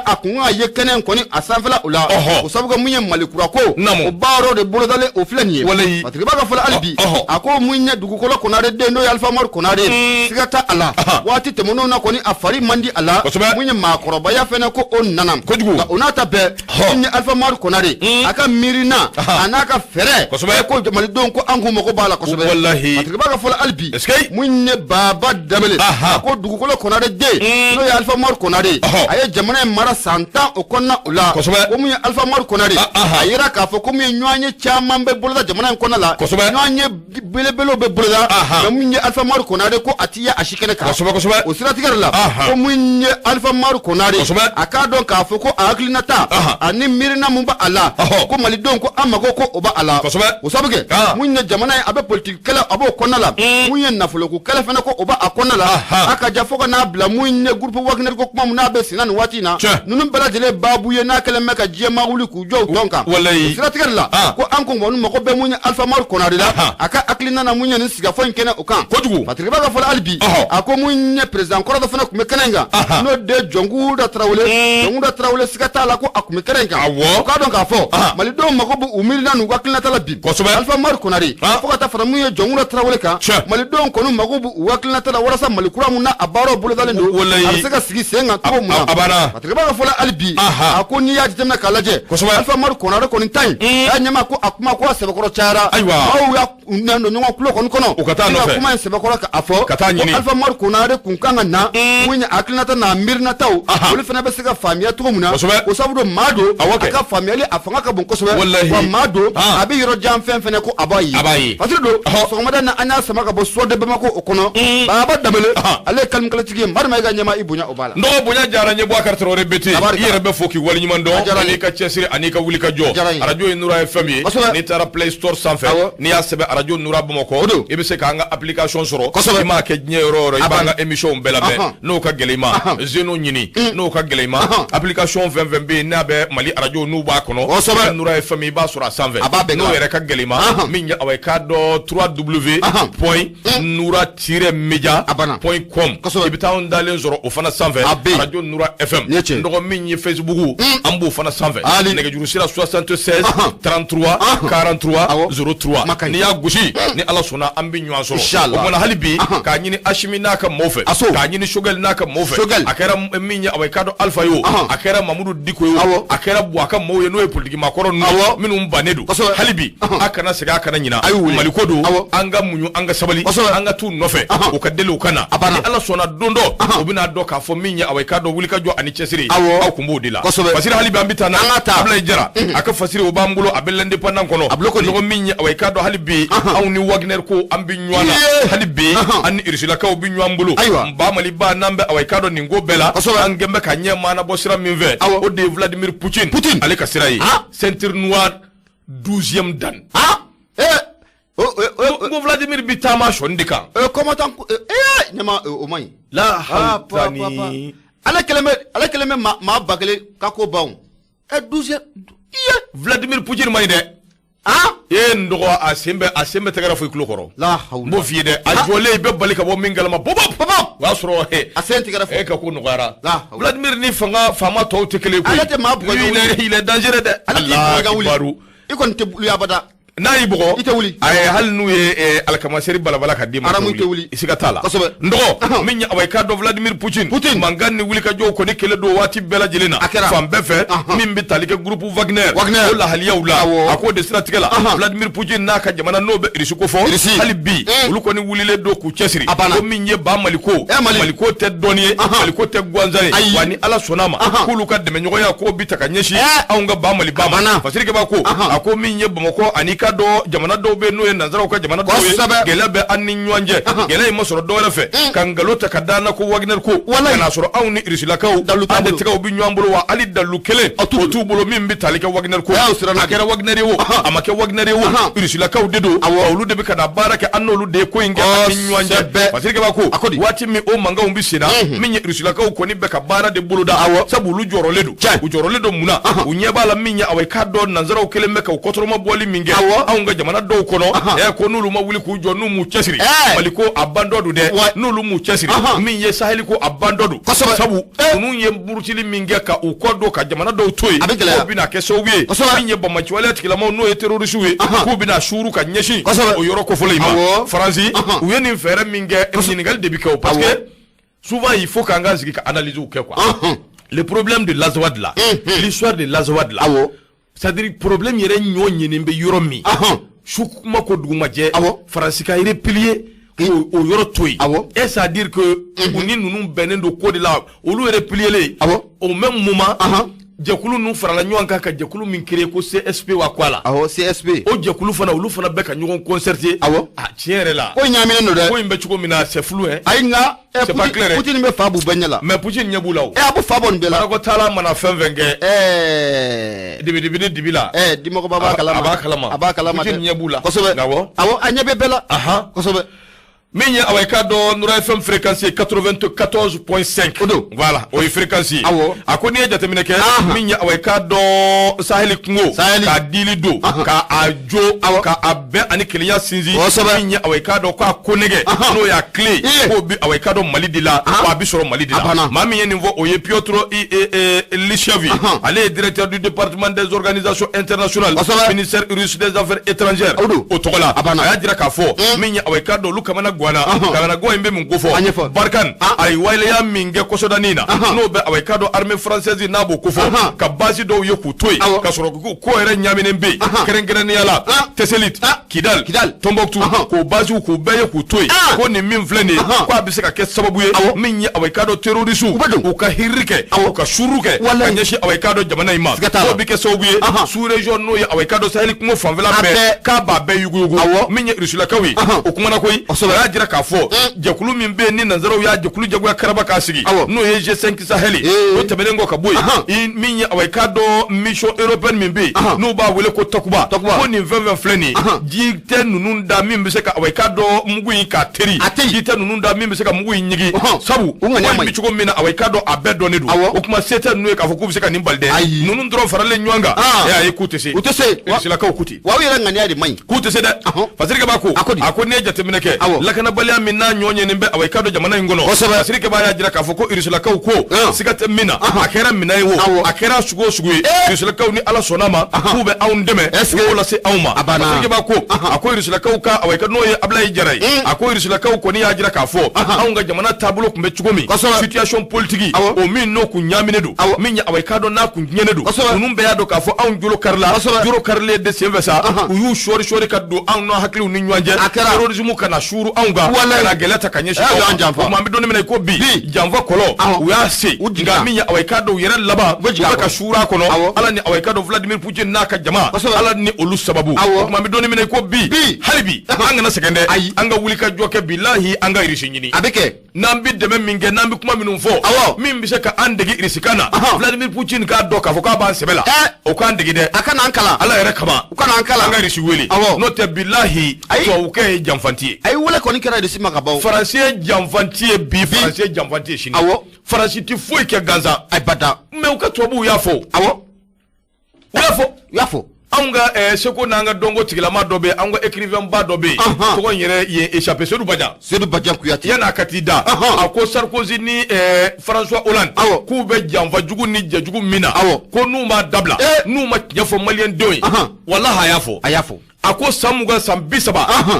a kun ka ye kɛnɛ in kɔni a sanfɛla o la. O sababu kɛ mun ye, Mali kura ko o baaraw de bolodalen o filɛ nin ye. Fatirikɛba ka fɔ la hali bi, a ko mun ye dugukolo Konare den, n'o ye Alpha Umaru Konare, siga t'a a la, waati tɛmɛnenw na kɔni, a fari man di a la. Mun ye maakɔrɔbaya fɛnɛ ko o nana kojugu. Nka o n'a ta bɛɛ, mun ye Alpha Umaru Konare, a ka miirina a n'a ka fɛɛrɛ, ko malidenw ko an k'u mago b'a la kosɛbɛ. Fatirikɛba ka fɔ la hali bi, mun ye Baba Danbele, a ko dugukolo Konare den, n'o ye Alpha Umaru Konare, a ye jamana in mara san 10 o kɔnɔna o la. Ko mun ye Alpha Umaru Konare, a yira k'a fɔ ko mun ye ɲɔgɔn ye caman bɛ boloda jamana in kɔnɔna la. Ɲɔgɔn ye belebelew bɛ boloda, mɛ mun ye Alpha Umaru Konare, ko a ti ye a si kɛnɛ kan. O siratigɛ de la, ko mun ye Alpha Umaru Konare, a k'a dɔn k'a fɔ ko a hakilinata ani miirina mun b'a a la, ko malidenw ko an mago ko o b'a a la. O sabu kɛ mun ye jamana ye, a bɛ politiki kɛlɛ, a b'o kɔnɔna la. Mun ye nafoloko kɛlɛ fɛnɛ, ko o b'a a kɔnɔna la. A ka ja fo ka n'a bila mun ye groupe Wagner ko kuma mun n'a bɛ senna nin waati in na, ninnu bɛɛ lajɛlen baabu ye n'a kɛlen bɛ ka diɲɛ maa wuli k'u jɔ u dɔn kan. O siratigɛ de la, ko an ko kɔni mago bɛ mun ye Alpha Umaru Konare la, a ka hakilina na mun ye nin sigikafɔ in kɛnɛ o kan. Kojugu. Fatirikɛba ka fɔ la hali bi, a ko mun ye président kɔrɔ dɔ fana tun bɛ kɛnɛ in kan, n'o de Jɔnkuda Tarawele. Jɔnkuda Tarawele, siga t'a la ko a tun bɛ kɛnɛ in kan. O k'a dɔn k'a fɔ malidenw mago bɛ u miirina n'u hakilinata la bi. Alpha Umaru Konare, fo ka taa fara mun ye Jɔnkuda Tarawele kan, malidenw kɔni mago bɛ u hakilinata la walasa Mali kura mun na a baaraw bolodalen don, a bɛ se ka sigi sen kan cogo mun na. Fatirikɛba ka fɔ la hali bi, a ko n'i y'a jateminɛ k'a lajɛ, Alpha Umaru Konare kɔni ta in y'a ɲɛma ko a kuma ko a sɛbɛkɔrɔ cayara. Maaw y'a nɛn don ɲɔgɔn tulo kɔni kɔnɔ. U ka taa nɔfɛ. Kuma in sɛbɛkɔrɔ ka a fɔ. Ka taa ɲini. Ko Alpha Umaru Konare kun kan ka na, mun ye hakilinata n'a miirinataw, olu fana bɛ se ka faamuya cogo min na. O sabu don maa don, a ka faamuyali a fanga ka bon kosɛbɛ. Wa maa don, a bɛ yɔrɔ jan fɛn fɛnɛ ko a b'a ye. A b'a ye. Fasiri don, sɔgɔmada na an y'a sama ka bɔ Soir de Bamako o kɔnɔ. Baba Danbele, ale ye kalimikalatigi ye. Madu ma i ka ɲɛma i bonya o b'a la. N dɔgɔ bonya diyara n ye, Boubacar Traoré BT. I yɛrɛ bɛ fo k'i waleɲuman dɔn ani ka cɛsiri ani ka wuli ka jɔ. Arajo ye Nura FM ye. N'i taara Play Store sanfɛ, n'i y'a sɛbɛn arajo Nura Bamakɔ, i bɛ se k'an ka application sɔrɔ. I m'a kɛ diɲɛ yɔrɔ o yɔrɔ, i b'an ka émission bɛɛ lamɛn. N'o ka gɛlɛn i ma, Zeno ɲini. N'o ka gɛlɛn i ma, application fɛn fɛn bɛ yen n'a bɛ Mali arajo n'u b'a kɔnɔ, Nura FM i b'a sɔrɔ a sanfɛ. N'o yɛrɛ ka gɛlɛn i ma, min ye awa i k'a dɔn 3W point Nura tiret media point com, i bɛ taa anw dalen sɔrɔ o fana sanfɛ, arajo Nura FM. N dɔgɔ min ye Facebook, an b'o fana sanfɛ. Nɛgɛjuru sira 76 33 43 03, n'i y'a gosi, ni Ala sɔnna, an bɛ ɲɔgɔn sɔrɔ. O kumana hali bi, k'a ɲini Asimi n'a ka maaw fɛ, k'a ɲini Choguel n'a ka maaw fɛ, a kɛra min ye awa i k'a dɔn Alpha ye o, a kɛra Mamudu Diko ye o, a kɛra Buwa ka maaw ye, n'o ye politiki maakɔrɔ ninnu minnu bannen don, hali bi a kana segin, a kana ɲina. Mali ko don, an ka muɲu, an ka sabali, an ka t'u nɔfɛ, u ka deli, u ka na. Ni Ala sɔnna, don dɔ u bɛna dɔn k'a fɔ min ye awa i k'a dɔn wulikajɔ ani cɛsiri, aw kun b'o de la. Fasiri, hali bi an bɛ taa n'a Abulayi Jara a ka fasiri, o b'an bolo, a bɛ l'Indépendant kɔnɔ. Ɲɔgɔn min ye awa i k'a dɔn hali bi anw ni Wagner ko an An bɛ ɲɔgɔn na hali bi, an ni Irisilakaw bɛ ɲɔgɔn bolo. Ba Maliba, n'an bɛ, awa, i k'a dɔn nin ko bɛɛ la, an kɛn bɛ ka ɲɛ maana bɔ sira min fɛ, o de ye Vladimir Poutine. Poutine. Ale ka sira ye ceinture noire, 12e dan. N ko Vladimir bi taama sɔnni de kan. Combattant ɲama, o man ɲi. La hawtani. Ale kɛlen bɛ maa 1000 ka ko ban o 12e iye. Vladimir Poutine man ɲi dɛ. E n dɔgɔ, a sen bɛ tɛgɛrɛ fo i tulo kɔrɔ. La hawla. N b'o f'i ye dɛ, a jɔlen, i bɛ bali ka bɔ min kalama, bɔbɔ bɔbɔ, o y'a sɔrɔ a sen tigɛrɛ fɔ. E ka ko nɔgɔyara. La hawla. Vladimir ni fanga faama tɔw tɛ kelen ye koyi. Ale tɛ maa bugɔ. Lui, il est dangereux dɛ. Ale t'i bugɔ i ka wuli. Kibaru. I kɔni tɛ wuli abada. N'a y'i bugɔ, I tɛ wuli. Ayi, hali n'u ye alikamaseri balabala ka d'i ma, Aramu, i tɛ wuli. I siga t'a la. N dɔgɔ, min ye, awa, i k'a dɔn Vladimir Poutine. Poutine. Mankan ni wulikajɔw kɔni kɛlen don waati bɛɛ lajɛlen na. A kɛra. Fan bɛɛ fɛ, min bɛ tali kɛ groupe Wagner. Wagner. O lahaliyaw la. A k'o de siratigɛ la, Vladimir Poutine n'a ka jamana, n'o bɛ Irisi ko fɔ. Irisi. Hali bi, olu kɔni wulilen don k'u cɛsiri. A banna. Ko min ye ba Maliko. Mali. Maliko tɛ dɔɔni ye. Maliko tɛ gansan ye. Ayi. Wa ni Ala sɔnna a ma, k'olu ka dɛmɛɲɔgɔnya k'o bi ta ka ɲɛsin anw ka ba Maliba ma. Banna. Fasirikɛba ko, a ko min ye Bamakɔ ani ka dɔn jamana dɔw bɛ yen, n'o ye nanzaraw ka jamana dɔw ye, gɛlɛya bɛ an ni ɲɔgɔn cɛ. Gɛlɛya in ma sɔrɔ dɔwɛrɛ fɛ, ka nkalon ta ka da an na ko Wagner ko, ka n'a sɔrɔ anw ni Irisilakaw, Dalu t'an an de bolo. tɛgɛw bɛ ɲɔgɔn bolo, wa hali dalu kelen o t'u bolo min bɛ tali kɛ Wagner ko. O siranna. A kɛra Wagner ye o, a ma kɛ Wagner ye o, Irisilakaw de don, wa olu de bɛ ka na baara kɛ an n'olu de ye ko in kɛ an ni ɲɔgɔn cɛ. Fasirikɛba ko, A ko di? waati min o mankanw bɛ sen na, min ye Irisilakaw kɔni bɛ ka baara de boloda, sabu olu jɔrɔlen don. U jɔrɔlen don mun na? U ɲɛ b'a la min ye, awa, i k'a dɔn nanzaraw kɛlen bɛ ka u kɔtɔrɔma bɔli min kɛ anw ka jamana dɔw kɔnɔ, ko n'olu ma wuli k'u jɔ, n'u m'u cɛsiri, Mali ko a bandɔ don dɛ. N'olu m'u cɛsiri, min ye Saheli ko a bandɔ don, sabu ninnu ye murutili min kɛ ka u kɔ don ka jamana dɔw to yen, A bɛ gɛlɛya. k'o bɛna kɛ sababu ye, min ye banbaanciwaleya tigilamaw, n'o ye terroriste ye, k'u bɛna suuru ka ɲɛsin o yɔrɔ kofɔlen in ma. Faransi, u ye nin fɛɛrɛ min kɛ, ɲininkali de bɛ kɛ o, parce que souvent il faut k'an ka sigi ka analyse kɛ quoi. Le problème de l'Azawad là, l'histoire de l'Azawad là, c'est-à-dire problème yɛrɛ ɲɔ ɲini bɛ yɔrɔ min, su kuma ko dugumajɛ, Faransi ka replier o yɔrɔ to yen. Est-ce à dire que u ni ninnu bɛnnen don ko de la, olu replier au même moment, jɛkulu ninnu farala ɲɔgɔn kan ka jɛkulu min créer ko CSP wa ko a la? Awɔ, CSP. O jɛkulu fana, olu fana bɛ ka ɲɔgɔn concerter. A tiɲɛ yɛrɛ la, Ko in ɲagaminen don dɛ. ko in bɛ cogo min na, c'est flou hein. Ayi, nka C'est pas clair, hein. Poutine bɛ fa b'u bɛɛ ɲɛ la. Mais Poutine ɲɛ b'u la o. A bɛ fa bɔ nin bɛɛ la. Barakɔ taala mana fɛn fɛn kɛ, dibi dibi dibi la. Dimɔgɔba b'a kalama. A b'a kalama. A b'a kalama dɛ. Poutine ɲɛ b'u la. Awɔ. Awɔ, a ɲɛ bɛ bɛɛ la. Kosɛbɛ. Min ye, awa, i k'a dɔn Nura FM fréquence ye 94.5. O don. Voilà, o ye fréquence ye. A ko n'i ye jateminɛ kɛ, min ye, awa, i k'a dɔn Saheli kungo, Saheli. k'a dili don, ka a jo, ka a bɛn ani kelenya sinsin, min ye, awa, i k'a dɔn k'a ko nɛgɛ, n'o y'a clé, k'o bi, awa, i k'a dɔn Mali de la, wa a bi sɔrɔ Mali de A la. banna. Maa min ye nin fɔ, o ye Piotr Lichev ye. Ale ye directeur du département des organisations internationales, ministère russe des affaires étrangères. O don. O tɔgɔ la, A banna. a y'a jira k'a fɔ, min ye, awa, i k'a dɔn olu kamana ganna, kamana gan in bɛ mun ko A fɔ? ɲɛfɔ. Barkhane, a ye waleya min kɛ kɔsɔdanin na, n'o bɛ, awa, i k'a dɔn armée française n'a b'o ko fɔ, ka base dɔw ye k'u to yen, ka sɔrɔ ko yɛrɛ ɲaminen bɛ yen, kɛrɛnkɛrɛnnenya la Tessalit, Kidal, Kidal. Tombouctou, k'o basew k'u bɛɛ ye k'u to yen, ko nin min filɛ nin ye, ko a bɛ se ka kɛ sababu ye, min ye, awa, i k'a dɔn terroriste bɛ don. u ka hiriri kɛ, u ka suru kɛ ka ɲɛsin, awa, i k'a dɔn jamana in ma, Siga t'a la. k'o bɛ kɛ sababu ye, sous région, n'o ye, awa, i k'a dɔn Sahel kungo fanfɛla A bɛɛ, bɛɛ. k'a b'a bɛɛ yuguyugu. Min ye Rusilakaw ye, o kumana koyi. A y'a jira k'a fɔ jɛkulu min bɛ yen ni nanzaraw y'a jɛkulu jagoya karaba k'a sigi, n'o ye G5 Sahel ye, o tɛmɛnen kɔ ka bɔ yen, min ye, awa, i k'a dɔn mission européenne min bɛ yen, n'u b'a wele ko Takuba, Takuba. ko nin fɛn fɛn filɛ nin ye, ji tɛ ninnu da min bɛ se ka, awa, i k'a dɔn mugu in k'a teri. A tɛ yen. Ji tɛ ninnu da min bɛ se ka mugu in ɲigi, sabu U ŋaniya ko in man bɛ ɲi. cogo min na, awa, i k'a dɔn a bɛɛ dɔnnen don. O kuma se tɛ ninnu ye k'a fɔ k'u bɛ se ka nin bali dɛ. Ayi. Ninnu dɔrɔn faralen ɲɔgɔn kan, e ayi, k'u tɛ se. U tɛ se. Rusilakaw k'u ten. Wa u yɛrɛ ŋaniya de man ɲi. K'u tɛ se dɛ. Fasirikɛba ko, A ko di? a ko n'i ye jateminɛ kɛ, lakanabaliya min n'a ɲɔ ɲɛnen bɛ, awa, i k'a dɔn jamana in kɔnɔ, Fasirikɛba y'a jira k'a fɔ ko Rusilakaw ko siga tɛ min na, a kɛra minɛn ye o, a kɛra sugu o sugu ye, Rusilakaw ni Ala sɔnna ma, k'u bɛ anw dɛmɛ, Est-ce que u b'o lase anw ma. A banna. Fasirikɛba ko, a ko Rusilakaw ka, awa, i ka n'o ye Abulayi Jara ye, a ko Rusilakaw kɔni y'a jira k'a fɔ anw ka jamana taabolo tun bɛ cogo min, situation politique o min n'o kun ɲaaminen don, min ye, awa, i k'a dɔn n'a kun tiɲɛnen don, ninnu bɛɛ y'a dɔn k'a fɔ anw jolo karila, jolo karilen de senfɛ sa, u y'u sɔɔri sɔɔri ka don anw n'an hakiliw ni ɲɔgɔn cɛ, A kɛra. terrorisme kana suuru anw anw kan ka na gɛlɛya ta ka ɲɛsin anw ma. O tuma an bɛ don min na i ko bi, janfa kɔlɔ u y'a se, nka min ye awa i k'a dɔn u yɛrɛ laban u bɛ ka suura kɔnɔ. Ala ni awa i k'a dɔn Vladimir Poutine n'a ka jama, Ala ni olu sababu. O tuma an bɛ don min na i ko bi, hali bi an kana sɛgɛn dɛ, an ka wuli ka jɔ kɛ, bilahi an ka Irisi ɲini. A bɛ kɛ. N'an bɛ dɛmɛ min kɛ, n'an bɛ kuma minnu fɔ, min bɛ se ka an dege irisikan na, Vladimir Poutine k'a dɔn k'a fɔ k'a b'an sɛbɛ la, o k'an dege dɛ. A kana an kalan. Ala yɛrɛ kama. U kana an kalan. An ka Irisi wele. N'o tɛ bilahi tubabukɛ ye janfanti ye. Ayi, wele kɔni kɛra Irisi ma ka ban. Faransi ye janfanti ye bi, Faransi ye janfanti ye sini. Faransi tɛ foyi kɛ gansan. Abada. Mais u ka tubabuw y'a fɔ. U y'a fɔ. U y'a fɔ. Anw ka seko n'an ka dɔnko tigilama dɔ bɛ yen, anw ka écrivain ba dɔ bɛ yen, tɔgɔ in yɛrɛ ye échappé, Seydou Badian. Seydou Badian Kuyate. Yan'a ka t'i da, a ko Sarkozy ni François Hollande k'u bɛ janfa jugu ni jɛjugu min na, ko n'u m'a dabila, n'u ma tiɲɛ fɔ maliyɛn denw ye, walahi a y'a fɔ. A y'a fɔ. A ko san 20 san 30,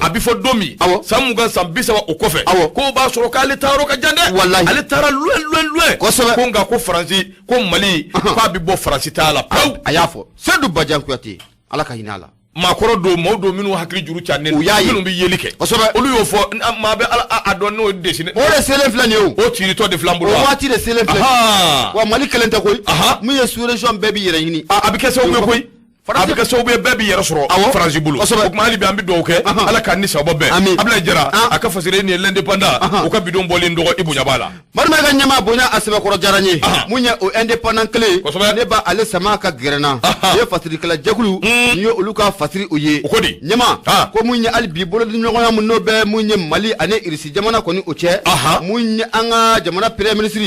a bɛ fɔ don min, san 20 san 30 o kɔfɛ, k'o b'a sɔrɔ k'ale taayɔrɔ ka jan dɛ. Walahi. Ale taara loin loin loin. Kosɛbɛ. Ko nka ko Faransi, ko Mali, k'a bɛ bɔ Faransi ta la pewu. A y'a fɔ. Seydou Badian Kuyate, Ala ka hinɛ a la. Maakɔrɔ don, maaw don minnu hakili juru cannen U y'a ye. minnu bɛ yeli kɛ. Kosɛbɛ. Olu y'o fɔ, maa bɛ Ala a dɔn n'o dessiné. O de selen filɛ nin ye o. O tiritɔ de filɛ an bolo. O waati de selen filɛ. Wa Mali kelen tɛ koyi. Min ye sous région bɛɛ b'i yɛrɛ ɲini. A bɛ kɛ sababu ye koyi. A bɛ kɛ sababu ye bɛɛ b'i yɛrɛ sɔrɔ Faransi bolo. O tuma hali bi an bɛ dugawu kɛ Ala k'an ni sababa bɛn. Abulayi Jara a ka fasiri nin ye l'indépendant, u ka bidon bɔlen dɔgɔ i bonya b'a la. Marima ka ɲɛmaa bonya a sɛbɛkɔrɔ diyara n ye. Mun ye o indépendant kelen, ne b'a ale sama ka gɛrɛ n na. Nin ye fasirikɛla jɛkulu, nin ye olu ka fasiri o ye. O ko di? Ɲɛmaa ko mun ye hali bi bolodiɲɔgɔnya mun n'o bɛ mun ye Mali ani Irisi jamana kɔni o cɛ. Mun ye an ka jamana premier ministre,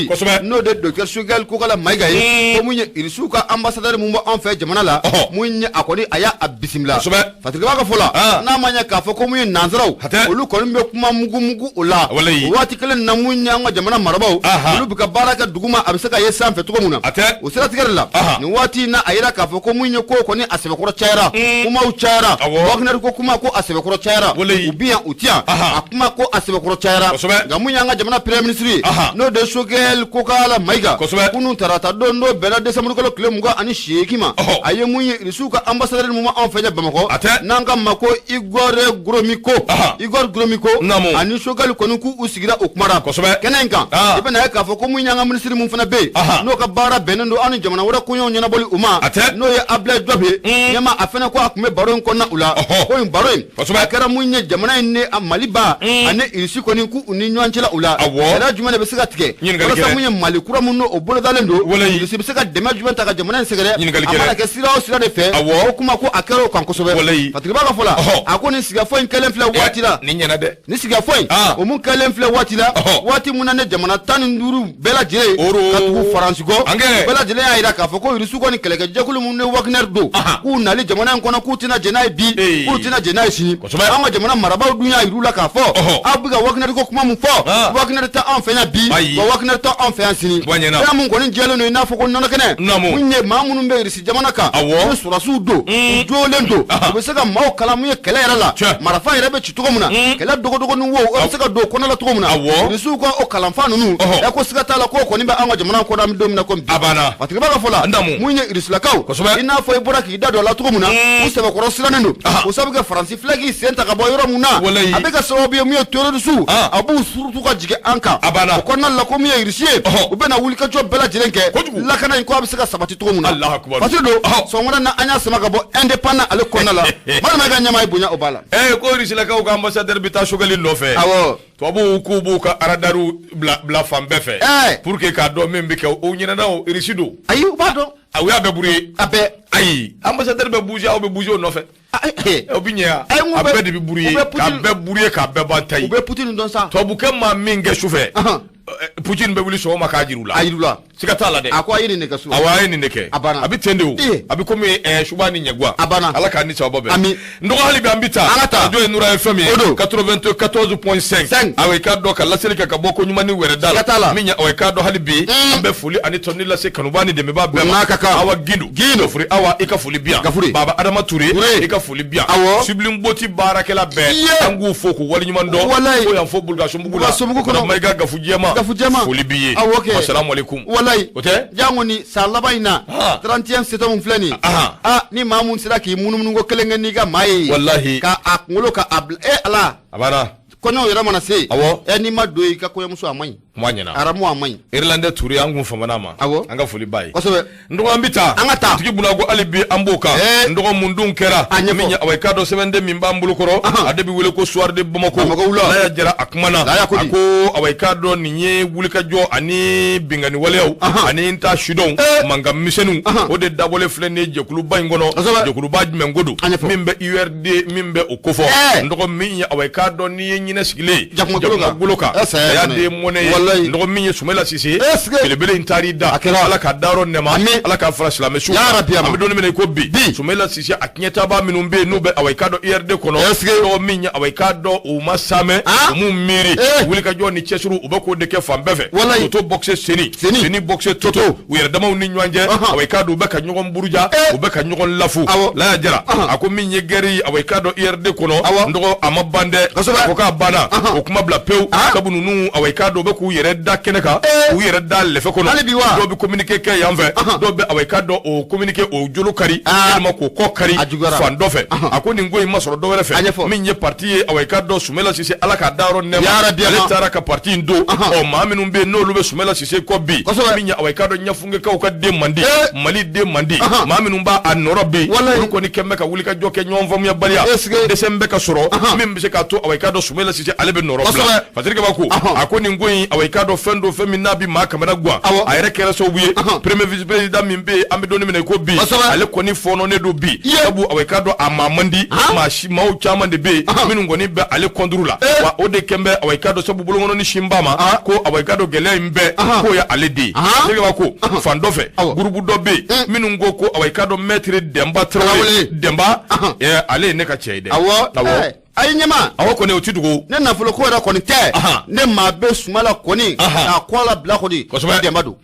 n'o de docteur Choguel Kokala Maïga ye, ko mun ye Irisiw ka ambassadeur mun bɔ anw fɛ jamana la, mun ye a kɔni a y'a bisimila. Fatirikɛba ka fɔ la, n'a ma ɲɛ k'a fɔ ko mun ye nanzaraw, olu kɔni bɛ kuma mugu mugu o la. O waati kelen na mun ye an ka jamana marabaaw, olu bɛ ka baara kɛ duguma, a bɛ se ka ye sanfɛ cogo min na. O siratigɛ de la, nin waati in na a yira k'a fɔ ko mun ye ko kɔni a sɛbɛkɔrɔ cayara, kumaw cayara, Wagner ko kuma ko a sɛbɛkɔrɔ cayara, u bi yan u ti yan, a kuma ko a sɛbɛkɔrɔ cayara. Nka mun y'an ka jamana premier ministre ye, n'o de Choguel Kokala Maïga, kunun tarata don n'o bɛnna décembre kalo tile 28 ma, a ye mun ye Irisiw ka ambassadeur mun b'anw fɛ yan Bamakɔ, n'an ka ma ko Igor Gromyko, Igor Gromyko ani Choguel kɔni k'u sigira o kuma la kɛnɛ in kan. I bɛna ye k'a fɔ ko mun y'an ka ministre mun fana bɛ yen, n'o ka baara bɛnnen don an ni jamana wɛrɛ koɲɛw ɲɛnabɔli u ma, n'o ye Abdoulaye Diop ye. Ɲɛma a fana ko a tun bɛ baro in kɔnɔna u la, ko nin baro in a kɛra mun ye jamana in ni Mali ba ani Irisi kɔni k'u ni ɲɔgɔn cɛla u la. Fɛɛrɛ jumɛn de bɛ se ka tigɛ walasa mun ye Mali kura mun n'o bolodalen don, Irisi bɛ se ka dɛmɛ jumɛn ta ka jamana in sɛgɛrɛ, a mana kɛ sira o sira de fɛ. O kuma ko a kɛra o kan kosɛbɛ. Fatirikɛba ka fɔ la, a ko nin sigikafɔ in kɛlen filɛ waati la, nin sigikafɔ in o mun kɛlen filɛ waati la, waati mun na ne jamana 15 bɛɛ lajɛlen ka tugu Faransi kɔ, bɛɛ lajɛlen y'a jira k'a fɔ ko Irisiw kɔni kɛlɛkɛjɛkulu mun ni Wagner don, k'u nali jamana in kɔnɔ k'u tɛna jɛn n'a ye bi, k'u tɛna jɛn n'a ye sini. An ka jamana marabaaw dun y'a yir'u la k'a fɔ aw bɛ ka Wagner ko kuma mun fɔ, Wagner tɛ anw fɛ yan bi, wa Wagner tɛ anw fɛ yan sini. Fɛn mun kɔni jɛlen don i n'a fɔ ko nɔnɔ kɛnɛ, mun ye maa minnu bɛ Irisi jamana kan, ni sɔrɔdasiw don, u jolen don, u bɛ se ka maaw kalan mun ye kɛlɛ yɛrɛ la, marifa yɛrɛ bɛ ci cogo min na, kɛlɛ dogodogonin wo, o bɛ se ka don kɔnɔ la cogo min na. Irisiw ka o kalanfa ninnu, ɛ ko siga t'a la k'o kɔni bɛ an ka jamana kɔnɔ an bɛ don min na komi bi. Fatirikɛba ka fɔ la, mun ye Irisilakaw, i n'a fɔ i bɔra k'i da don a la cogo min na, u sɛbɛkɔrɔ sirannen don, o sabu kɛ Faransi filɛ k'i sen ta ka bɔ yɔrɔ mun na, a bɛ kɛ sababu ye mun ye terrorisiw, a b'u surutu ka jigin an kan. O kɔnɔna la ko mun ye Irisi ye, u bɛna wulikajɔ bɛɛ lajɛlen kɛ lakana in ko a bɛ se ka sabati cogo min na. Fatiri don, sɔgɔmada na an y'a sama ka bɔ indépendant ale kɔnɔna la. Marima ka ɲɛmaa ye bonya o b'a la. Ko Irisilakaw ka ambassadeur bɛ taa Choguel nɔfɛ. Tubabuw k'u b'u ka radariw bila fan bɛɛ fɛ. Pour que k'a dɔn min bɛ kɛ, o ɲinɛna o Irisi don. Ayi, u b'a dɔn. U y'a bɛɛ brouillé. A bɛɛ. Ayi, ambassadeur bɛ bouger, aw bɛ bouger o nɔfɛ. O bɛ ɲɛ wa? A bɛɛ de bɛ brouillé, k'a bɛɛ brouillé, k'a bɛɛ ban ta ye. U bɛ Poutine dɔn sa. Tubabukɛ maa min kɛ sufɛ, Poutine bɛ wuli sɔgɔma k'a jira u la. A jira u la. Siga t'a la dɛ. A ko a ye nin de kɛ su. Awɔ, a ye nin de kɛ. A banna. A bɛ ten de o. A bɛ komi suba ni ɲɛguwa. A banna. Ala k'an ni sababa bɛn. Ami. N dɔgɔ hali bi an bɛ taa. An ka taa. Arajo ye Nura FM ye. O don. 94.5. Awɔ, i k'a dɔn ka laseli kɛ ka bɔ ko ɲuman ni wɛrɛ da la. Siga t'a la. Min ye awɔ, i k'a dɔn hali bi. An bɛ foli ani tɔni lase kanubaa ni dɛmɛbaa bɛɛ ma. N'a ka kan. Awa Gindo. Gindo. Gafuri Awa, i ka foli bi yan. Gafuri. Baba Adama Ture. Ture. I ka foli bi yan. Awɔ. Sublime Boti baarakɛla bɛɛ. Iye. An k'u fo k'u waleɲuman dɔn. Walayi. Fo yan fo Bulukasunbugu la. Bulukasunbugu kɔnɔ. Mayiga Gafu Jɛma. Gafu Jɛma. Foli b'i ye. Awɔ kɛ. Asalamu aleykum. Walayi. O tɛ? Jango ni san laban in na, 31 septembre filɛ nin ye. Ni maa mun sera k'i munumunu ko kelen kɛ n'i ka maa ye. Walahi. Ka a kunkolo ka a bila, e Ala. A banna. Kɔɲɔw yɛrɛ mana se, ɛ, n'i ma don i ka kɔɲɔmuso, a man ɲi. Kuma ɲɛna. Aramu, a man ɲi. Irlandais Touré, an kun famana ma. Awɔ. An ka foli b'a ye. Kosɛbɛ. N dɔgɔ, an bɛ taa. An ka taa. Tigi buna ko hali bi an b'o kan. N dɔgɔ, mun dun kɛra? A ɲɛfɔ. Min ye, awa, i k'a dɔn, sɛbɛnden min b'an bolo kɔrɔ, a de bɛ wele ko Soir de Bamako. Bamako wula. Laya Jara, a kumana. Laya ko di? A ko, awa, i k'a dɔn, nin ye wulikajɔ ani binkanni waleyaw ani n ta sidɔn mankan misɛnninw, o de dabɔlen filɛ nin ye jɛkuluba in kɔnɔ. Jɛkuluba jumɛn ko don? A ɲɛfɔ. Min bɛ URD, min bɛ o kofɔ. N dɔgɔ, min ye, awa, i k'a dɔn, n'i ye ɲinɛ sigilen ye Jakumagolo kan. jakumagolo kan, Saya a y'a kɔnɔ. den mɔnɛ ye. Walayi. N dɔgɔ, min ye Sumayila Sise, Est-ce que- belebele in taar'i da. A kɛra. Ala ka dayɔrɔ nɛma. Amin. Ala k'a fara silamɛ su. Ya Rabbi, an amin. bɛ don min na i ko bi, Sumayila Sise a tiɲɛtaba minnu bɛ yen, n'u bɛ, awa, i k'a dɔn, URD kɔnɔ. Est-ce que- Dɔgɔ, min ye, awa, i k'a dɔn, u ma samɛ, u m'u miiri. Wulikajɔ ni cɛsiriw, u bɛ k'o de kɛ fan bɛɛ fɛ. Walayi. Toto boxe seni. Seni. Seni boxe toto. U yɛrɛ damaw ni ɲɔgɔn cɛ, awa, i k'a dɔn, u bɛ ka ɲɔgɔn buruja, u bɛ ka ɲɔgɔn lafu. Laya Jara a ko min ye guerre ye, awa, i k'a dɔn, URD kɔnɔ, n dɔgɔ, a ma ban dɛ. A ko k'a banna, o kuma bila pewu, sabu ninnu, awa, i k'a dɔn, u bɛ k'u yɛrɛ da kɛnɛ kan, k'u yɛrɛ da lɛfɛ kɔnɔ. Hali bi wa? Dɔw bɛ communiqué kɛ yan fɛ, dɔw bɛ, awa, i k'a dɔn, o communiqué o jolo kari, walima k'o kɔ kari A juguyara. fan dɔ fɛ. A ko nin ko in ma sɔrɔ dɔ wɛrɛ A fɛ, ɲɛfɔ. min ye parti ye, awa, i k'a dɔn, Sumayila Sise, Ala k'a dayɔrɔ nɛɛma, Ya Rabbi, ale ama. taara ka parti in don. Ɔ, maa minnu bɛ yen, n'olu bɛ Sumayila Sise kɔ bi, min ye, awa, i k'a dɔn, ɲɛfungekaw ka den man di, Mali den man di, maa minnu b'a a nɔrɔ bi, olu kɔni kɛn bɛ ka wulikajɔ kɛ ɲɔgɔn faamuyabaliya Est-ce que- dɛsɛ bɛ ka sɔrɔ, min bɛ se k'a to, awa, i k'a dɔn, Sumayila Sise ale bɛ nɔrɔ bila. Patrick Kaba ko, a ko nin ko in, awa, i k'a dɔn, fɛn don, fɛn min n'a bɛ maa kamana gan. A yɛrɛ kɛra sababu ye, premier vice président min bɛ yen, an bɛ don min na i ko bi, ale kɔni fɔɔnɔnen don bi, sabu, awa, i k'a dɔn, a maa man di maa si. Maaw caman de bɛ yen minnu kɔni bɛ ale contre la, wa o de kɛn bɛ, awa, i k'a dɔn, sabu bolokɔnɔ ni sin ba ma ko, awa, i k'a dɔn, gɛlɛya in bɛɛ k'o ye ale de ye. Patrick Kaba ko fan dɔ fɛ, groupe dɔ bɛ yen minnu ko ko, awa, i k'a dɔn, maître Denba Tarawele, Denba, ale ye ne ka cɛ ye dɛ. Awɔ. Awɔ. Ayi, ɲɛma. Awɔ kɔni, o ti dogo. Ne nafolo ko yɛrɛ kɔni tɛ. Ne maa bɛ Sumala kɔni k'a kɔ la bila kɔni. Denba don.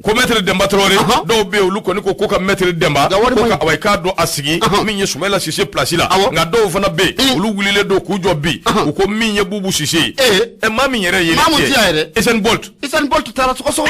Ko maître Denba Tarawele, dɔw bɛ yen, olu kɔni ko ko ka maître Denba, Nka wari ko man ka, ɲi. awa, i k'a dɔn, a sigi min ye Sumayila Sise place la. Nka dɔw fana bɛ yen, olu wulilen don k'u jɔ bi, u ko min ye Bubu Sise ye, ɛ, maa min yɛrɛ ye Maa mun ti yan yɛrɛ. Usain Bolt. Usain Bolt taara sɔgɔsɔgɔ.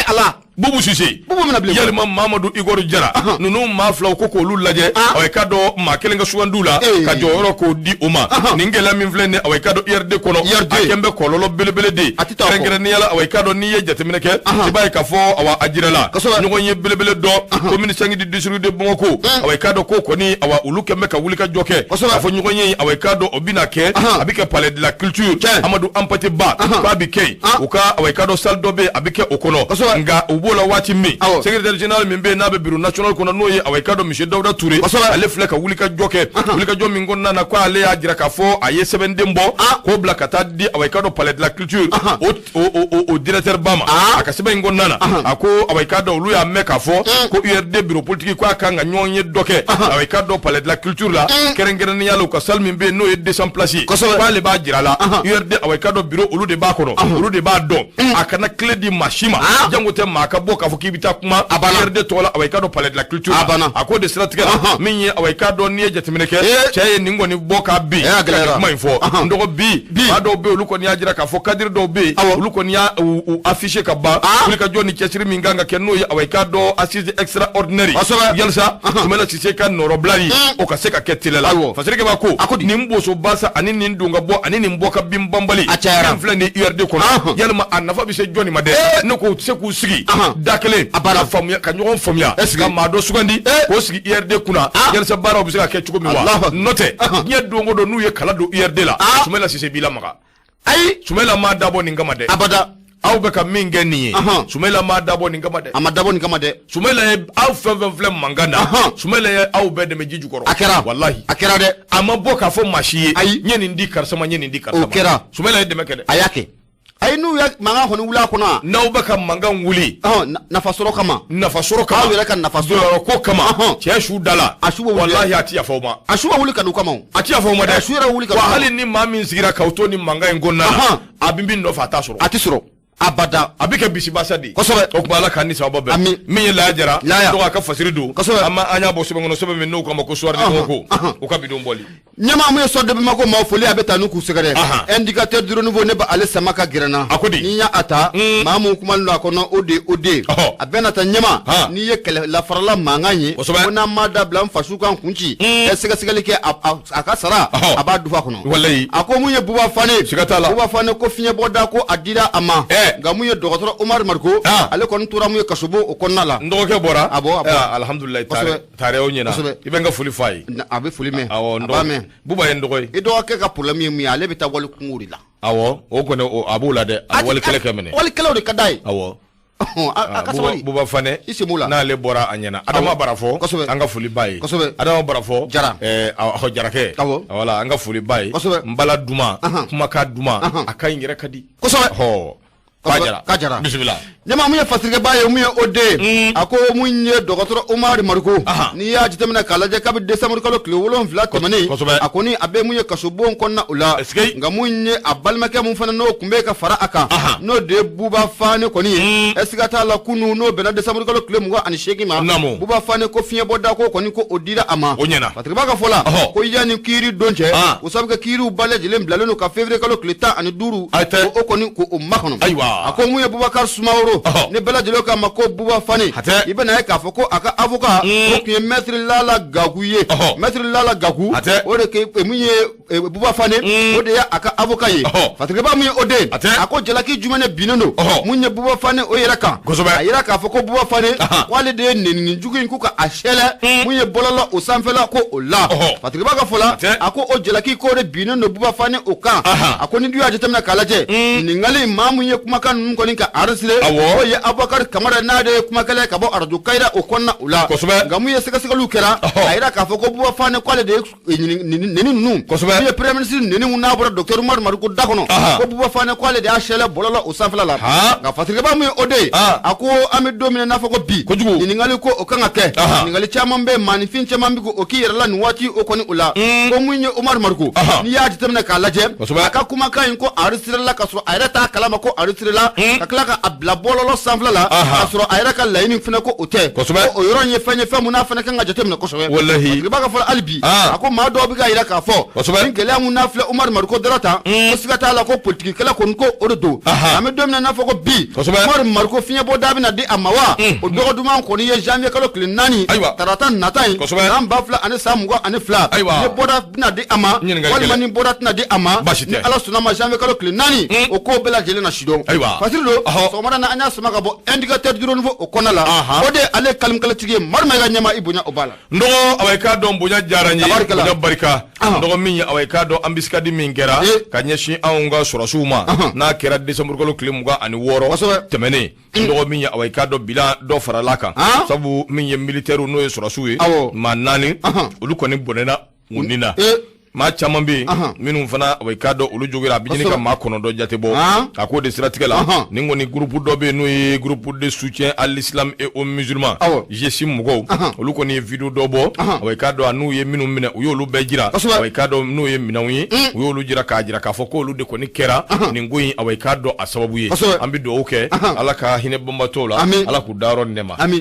Ala. Bubu Sise. Bubu mina bilen. Yalima Mamadu Igor Jara, ninnu maa filaw, ko k'olu lajɛ, awa, i k'a dɔn, maa kelen ka sugandiw la ka jɔyɔrɔ k'o di o ma. Nin gɛlɛya min filɛ nin ye, awa, i k'a dɔn, URD kɔnɔ, URD. a kɛn bɛ kɔlɔlɔ belebele de ye. A tɛ taa o kɔ. Kɛrɛnkɛrɛnnenya la, awa, i k'a dɔn, n'i ye jateminɛ kɛ, i b'a ye k'a fɔ, awa, a jirala ɲɔgɔn ye belebele dɔ, commune 5 du district de Bamako, awa, i k'a dɔn ko kɔni, awa, olu kɛn bɛ ka wuli ka jɔ kɛ k'a fɔ ɲɔgɔn ye, awa, i k'a dɔn, o bɛna kɛ, a bɛ kɛ palais de la culture Amadu Hampâté Bâ, k'a bɛ kɛ yen, u ka, awa, i k'a dɔn, salle dɔ bɛ yen, a bɛ kɛ o kɔnɔ. Nka u b'o la waati min, secrétaire général min bɛ yen, n'a bɛ bureau national kɔnɔ, n'o ye, awa, i k'a dɔn, monsieur Dawuda Touré, ale filɛ ka wuli ka jɔ kɛ, wuli ka jɔ min kɔnɔna na, ko ale y'a jira k'a fɔ a ye sɛbɛnden bɔ k'o bila ka taa di, awa, i k'a dɔn, palais de la culture o directeur ba ma. A ka sɛbɛn in kɔnɔna na, a ko, awa, i k'a dɔn, olu y'a mɛn k'a fɔ ko URD bureau politique ko a kan ka ɲɔgɔn ye dɔ kɛ, awa, i k'a dɔn, palais de la culture la, kɛrɛnkɛrɛnnenya la, u ka salle min bɛ yen, n'o ye 200 places ye, k'ale b'a jira la, URD, awa, i k'a dɔn, bureau, olu de b'a kɔnɔ, olu de b'a dɔn, a kana clé di maa si ma, jango tɛ maa ka bɔ k'a fɔ k'i bɛ taa kuma URD tɔgɔ la, awa, i k'a dɔn, palais de la culture A la. banna. A ko de siratigɛ la, min ye, awa, i k'a dɔn, n'i ye jateminɛ kɛ, cɛ ye nin kɔni bɔ k'a bin A ka gɛlɛyara. kuma in fɔ. N dɔgɔ, bi maa dɔw bɛ yen, olu kɔni y'a jira k'a fɔ cadre dɔw bɛ yen, olu kɔni y'a u affiché ka ban, wulikajɔ ni cɛsiri min kan ka kɛ, n'o ye, awa, i k'a dɔn, assise extraordinaire, yalisa Sumayila Sise ka nɔrɔbila ye, o ka se ka kɛ teliya la. Fasirikɛ b'a ko A ko di? nin boso basa ani nin don ka bɔ ani nin bɔ ka bin banbali A cayara. min filɛ nin URD kɔnɔ, yalima a nafa bɛ se jɔnni ma dɛ? Ne ko u tɛ se k'u sigi da kelen A banna. ka faamuya, ka ɲɔgɔn faamuya, Est-ce que- ka maa dɔ sugandi k'o sigi URD kunna, yalisa baaraw bɛ se ka kɛ cogo min wa? Allahu akbar. N'o tɛ, diɲɛ don o don, n'u ye kala don URD la, Sumayila Sise b'i lamaga. Ayi. Sumayila m'a dabɔ nin kama dɛ. Abada. Aw bɛ ka min kɛ nin ye, Sumayila m'a dabɔ nin kama dɛ. A ma dabɔ nin kama dɛ. Sumayila ye aw fɛn fɛn filɛ mankan na, Sumayila ye aw bɛɛ dɛmɛ ji jukɔrɔ. A kɛra. Walahi. A kɛra dɛ. A ma bɔ k'a fɔ maa si ye. Ayi. N ye nin di karisa ma, n ye nin di karisa ma. O kɛra. Sumayila ye dɛmɛ kɛ dɛ. A y'a kɛ. Ayi, n'u ye mankan kɔni wuli a kɔnɔ a. N'aw bɛ ka mankan wuli Nafa sɔrɔ kama. Nafa sɔrɔ kama. Aw yɛrɛ ka nafa sɔrɔ. Jɔyɔrɔ ko kama. Cɛ su da la. A su bɛ wuli dɛ. Walahi, a ti yafa o ma. A su bɛ wuli ka d'u kama o. A ti yafa o ma dɛ. A su yɛrɛ wuli ka wa d'u kama. hali ni maa min sigira k'aw to ni mankan in kɔnɔna na, a bɛ min nɔfɛ, a t'a sɔrɔ. A ti sɔrɔ. Abada. A bɛ kɛ bisibasa de ye. Kosɛbɛ. O tuma, Ala k'an ni sababa bɛn. Ami. Min ye Laya Jara. Laya. Dɔgɔ a ka fasiri don. Kosɛbɛ. An ma an y'a bɔ sɛbɛn kɔnɔ, sɛbɛn min n'o k'a ma ko Soir de Bamako, o ka bidon bɔli. Ɲɛmaa mun ye Soir de Bamako maaw foli, a bɛ taa n'u k'u sɛgɛrɛ. Indicateur du renouveau, ne b'ale sama ka gɛrɛ n na. A ko di? N'i y'a a ta, maa mun kumalen don a kɔnɔ, o de o de a bɛna ta ɲɛma. N'i ye kɛlɛ lafarala mankan ye, ko n'an m'a dabila, n fasiw kan kun ci, ɛ sɛgɛsɛgɛli kɛ, a ka sara, a b'a dufa kɔnɔ. A ko mun ye Buba Fane? Siga t'a la. Buba Fane ko fiɲɛbɔda ko a dira a ma. Nka mun ye dɔgɔtɔrɔ Umaru Mariko, ale kɔni tora mun ye kasobon o kɔnɔna la. N dɔgɔkɛ bɔra. A bɔ, a bɔ. Alihamdulilayi, tare o ɲɛna. I bɛ n ka foli f'a ye. A bɛ foli mɛn. Awɔ, n A b'a mɛn. dɔgɔ Buba ye n dɔgɔ ye. I dɔgɔkɛ ka problème ye mun ye? Ale bɛ taa wali kungo de la. Awɔ, o kɔni a b'o la dɛ, a bɛ wali kɛlɛ kɛ minɛ. Wali kɛlɛw de ka d'a ye. A ka Buba sabali. Buba Fane. I sen b'o la. N'ale bɔra, a ɲɛna. Adama Barafɔ, an ka foli b'a ye. Adama Barafɔ. Jara. Ɔhɔ, Jarakɛ. Wala, an ka foli b'a ye. N bala duman, kumakan duman, a ka ɲi yɛrɛ ka di. Ɔ, k'a Jara. K'a Jara. Bisimila. Ɲɛmaa mun ye fasirikɛba ye, mun ye o den, a ko mun ye dɔgɔtɔrɔ Umaru Mariko, n'i y'a jateminɛ k'a lajɛ, kabi décembre kalo tile 7 tɛmɛnen, a kɔni a bɛ mun ye kasobon kɔnɔna o la. Nka mun ye a balimakɛ mun fana n'o tun bɛ ka fara a kan, n'o de ye Buba Fane kɔni ye, ɛ siga t'a la, kunun n'o bɛnna décembre kalo tile 28 ma, Buba Fane ko fiɲɛbɔda ko kɔni ko o dira a ma. O ɲɛna. Fasirikɛba ka fɔ la, ko yanni kiiri don cɛ, o sabu kɛ kiiriw bɛɛ lajɛlen bilalen don ka février kalo tile 15, o kɔni ko o makɔnɔ. A ko mun ye Bubakar Sumaworo, ni bɛɛ lajɛlen k'a ma ko Buba Fane, i bɛna ye k'a fɔ ko a ka avocat o tun ye maître Lala Gaku ye. Maître Lala Gaku, o de ke mun ye Buba Fane, o de ye a ka avocat ye. Fasirikɛba mun ye o den, a ko jalaki jumɛn de binnen don mun ye Buba Fane o yɛrɛ kan? A yira k'a fɔ ko Buba Fane ko ale de ye nenini jugu in ko ka a sɛlɛ mun ye bɔlɔlɔ o sanfɛla ko o la. Fasirikɛba ka fɔ la, a ko o jalaki k'o de binnen don Buba Fane o kan. A ko ni du y'a jateminɛ k'a lajɛ, ɲininkali maa mun ye kumakan ninnu kɔni ka enregistré, o ye Abubakar Kamara, n'ale ye kumakɛla ye ka bɔ arajo Kayira o kɔnɔna o la. Nka mun ye sɛgɛsɛgɛliw kɛra, a yira k'a fɔ ko Buba Fane k'ale de ye neni ninnu, min ye premier ministre neni mun n'a bɔra docteur Umaru Mariko da kɔnɔ, ko Buba Fane k'ale de y'a sɛlɛ bɔlɔlɔ o sanfɛla la. Nka fasirikɛba mun ye o de ye, a ko an bɛ don min na n'a fɔ ko bi, ɲininkali ko o kan ka kɛ, ɲininkali caman bɛ, maaninfin caman bɛ k'o k'i yɛrɛ la nin waati o kɔni o la, ko mun ye Umaru Mariko, n'i y'a jateminɛ k'a lajɛ, a ka kumakan in ko enregistré la ka sɔrɔ a yɛrɛ t'a kalama ko enregistré la, ka tila ka a bila bɔlɔlɔ sanfɛla la ka sɔrɔ a yɛrɛ ka laɲini fana ko o tɛ. Ko o yɔrɔ in ye fɛn ye, fɛn mun n'a fana kan ka jateminɛ kosɛbɛ. Fasirikɛba ka fɔ hali bi, a ko maa dɔw bɛ k'a yira k'a fɔ ni gɛlɛya mun n'a filɛ Umaru Mariko dara tan, ko siga t'a la ko politikikɛla kɔni ko o de don. An bɛ don min na n'a fɔ ko bi, Umaru Mariko fiɲɛbɔda bɛna di a ma wa, o dɔgɔ duman kɔni ye janvier kalo tile 4, tarata nata in, san 2022, ni bɔda bɛna di a ma walima ni bɔda tɛna di a ma, ni Ala sɔnna ma, janvier kalo tile 4, o ko bɛɛ lajɛlen na sidɔn. Fasiri don, sɔgɔmada na an y'a sama ka bɔ Indicateur du renouveau o kɔnɔna la, o de ale kalimkalatigi ye Madu Mayiga ɲɛma, i bonya o b'a la. N dɔgɔ, awa, i k'a dɔn bonya diyara n ye, bonya barika. N dɔgɔ min ye, awa, i k'a dɔn embuscade min kɛra ka ɲɛsin anw ka sɔrɔsiw ma, n'a kɛra décembre kalo tile 26 tɛmɛnen, n dɔgɔ min ye, awa, i k'a dɔn bilan dɔ farala kan, sabu min ye militaires, n'o ye sɔrɔsiw ye, maa 4, olu kɔni bɔnɛna u ni na. Maa caman bɛ yen minnu fana, i k'a dɔn olu jogira, a bɛ ɲini ka maa 9 jate bɔ. A k'o de siratigɛ la, nin kɔni groupe dɔ bɛ yen n'o ye Groupe de soutien à l'islam et aux musulmans, GSIM mɔgɔw, olu kɔni ye vidéo dɔ bɔ. I k'a dɔn n'u ye minnu minɛ, u y'olu bɛɛ jira. I k'a dɔn n'o ye minɛnw ye, u y'olu jira k'a jira k'a fɔ k'olu de kɔni kɛra nin ko in, i k'a dɔn a sababu ye. An bɛ dugawu kɛ, Ala ka hinɛ banbatɔw la, Ala k'u dayɔrɔ nɛma.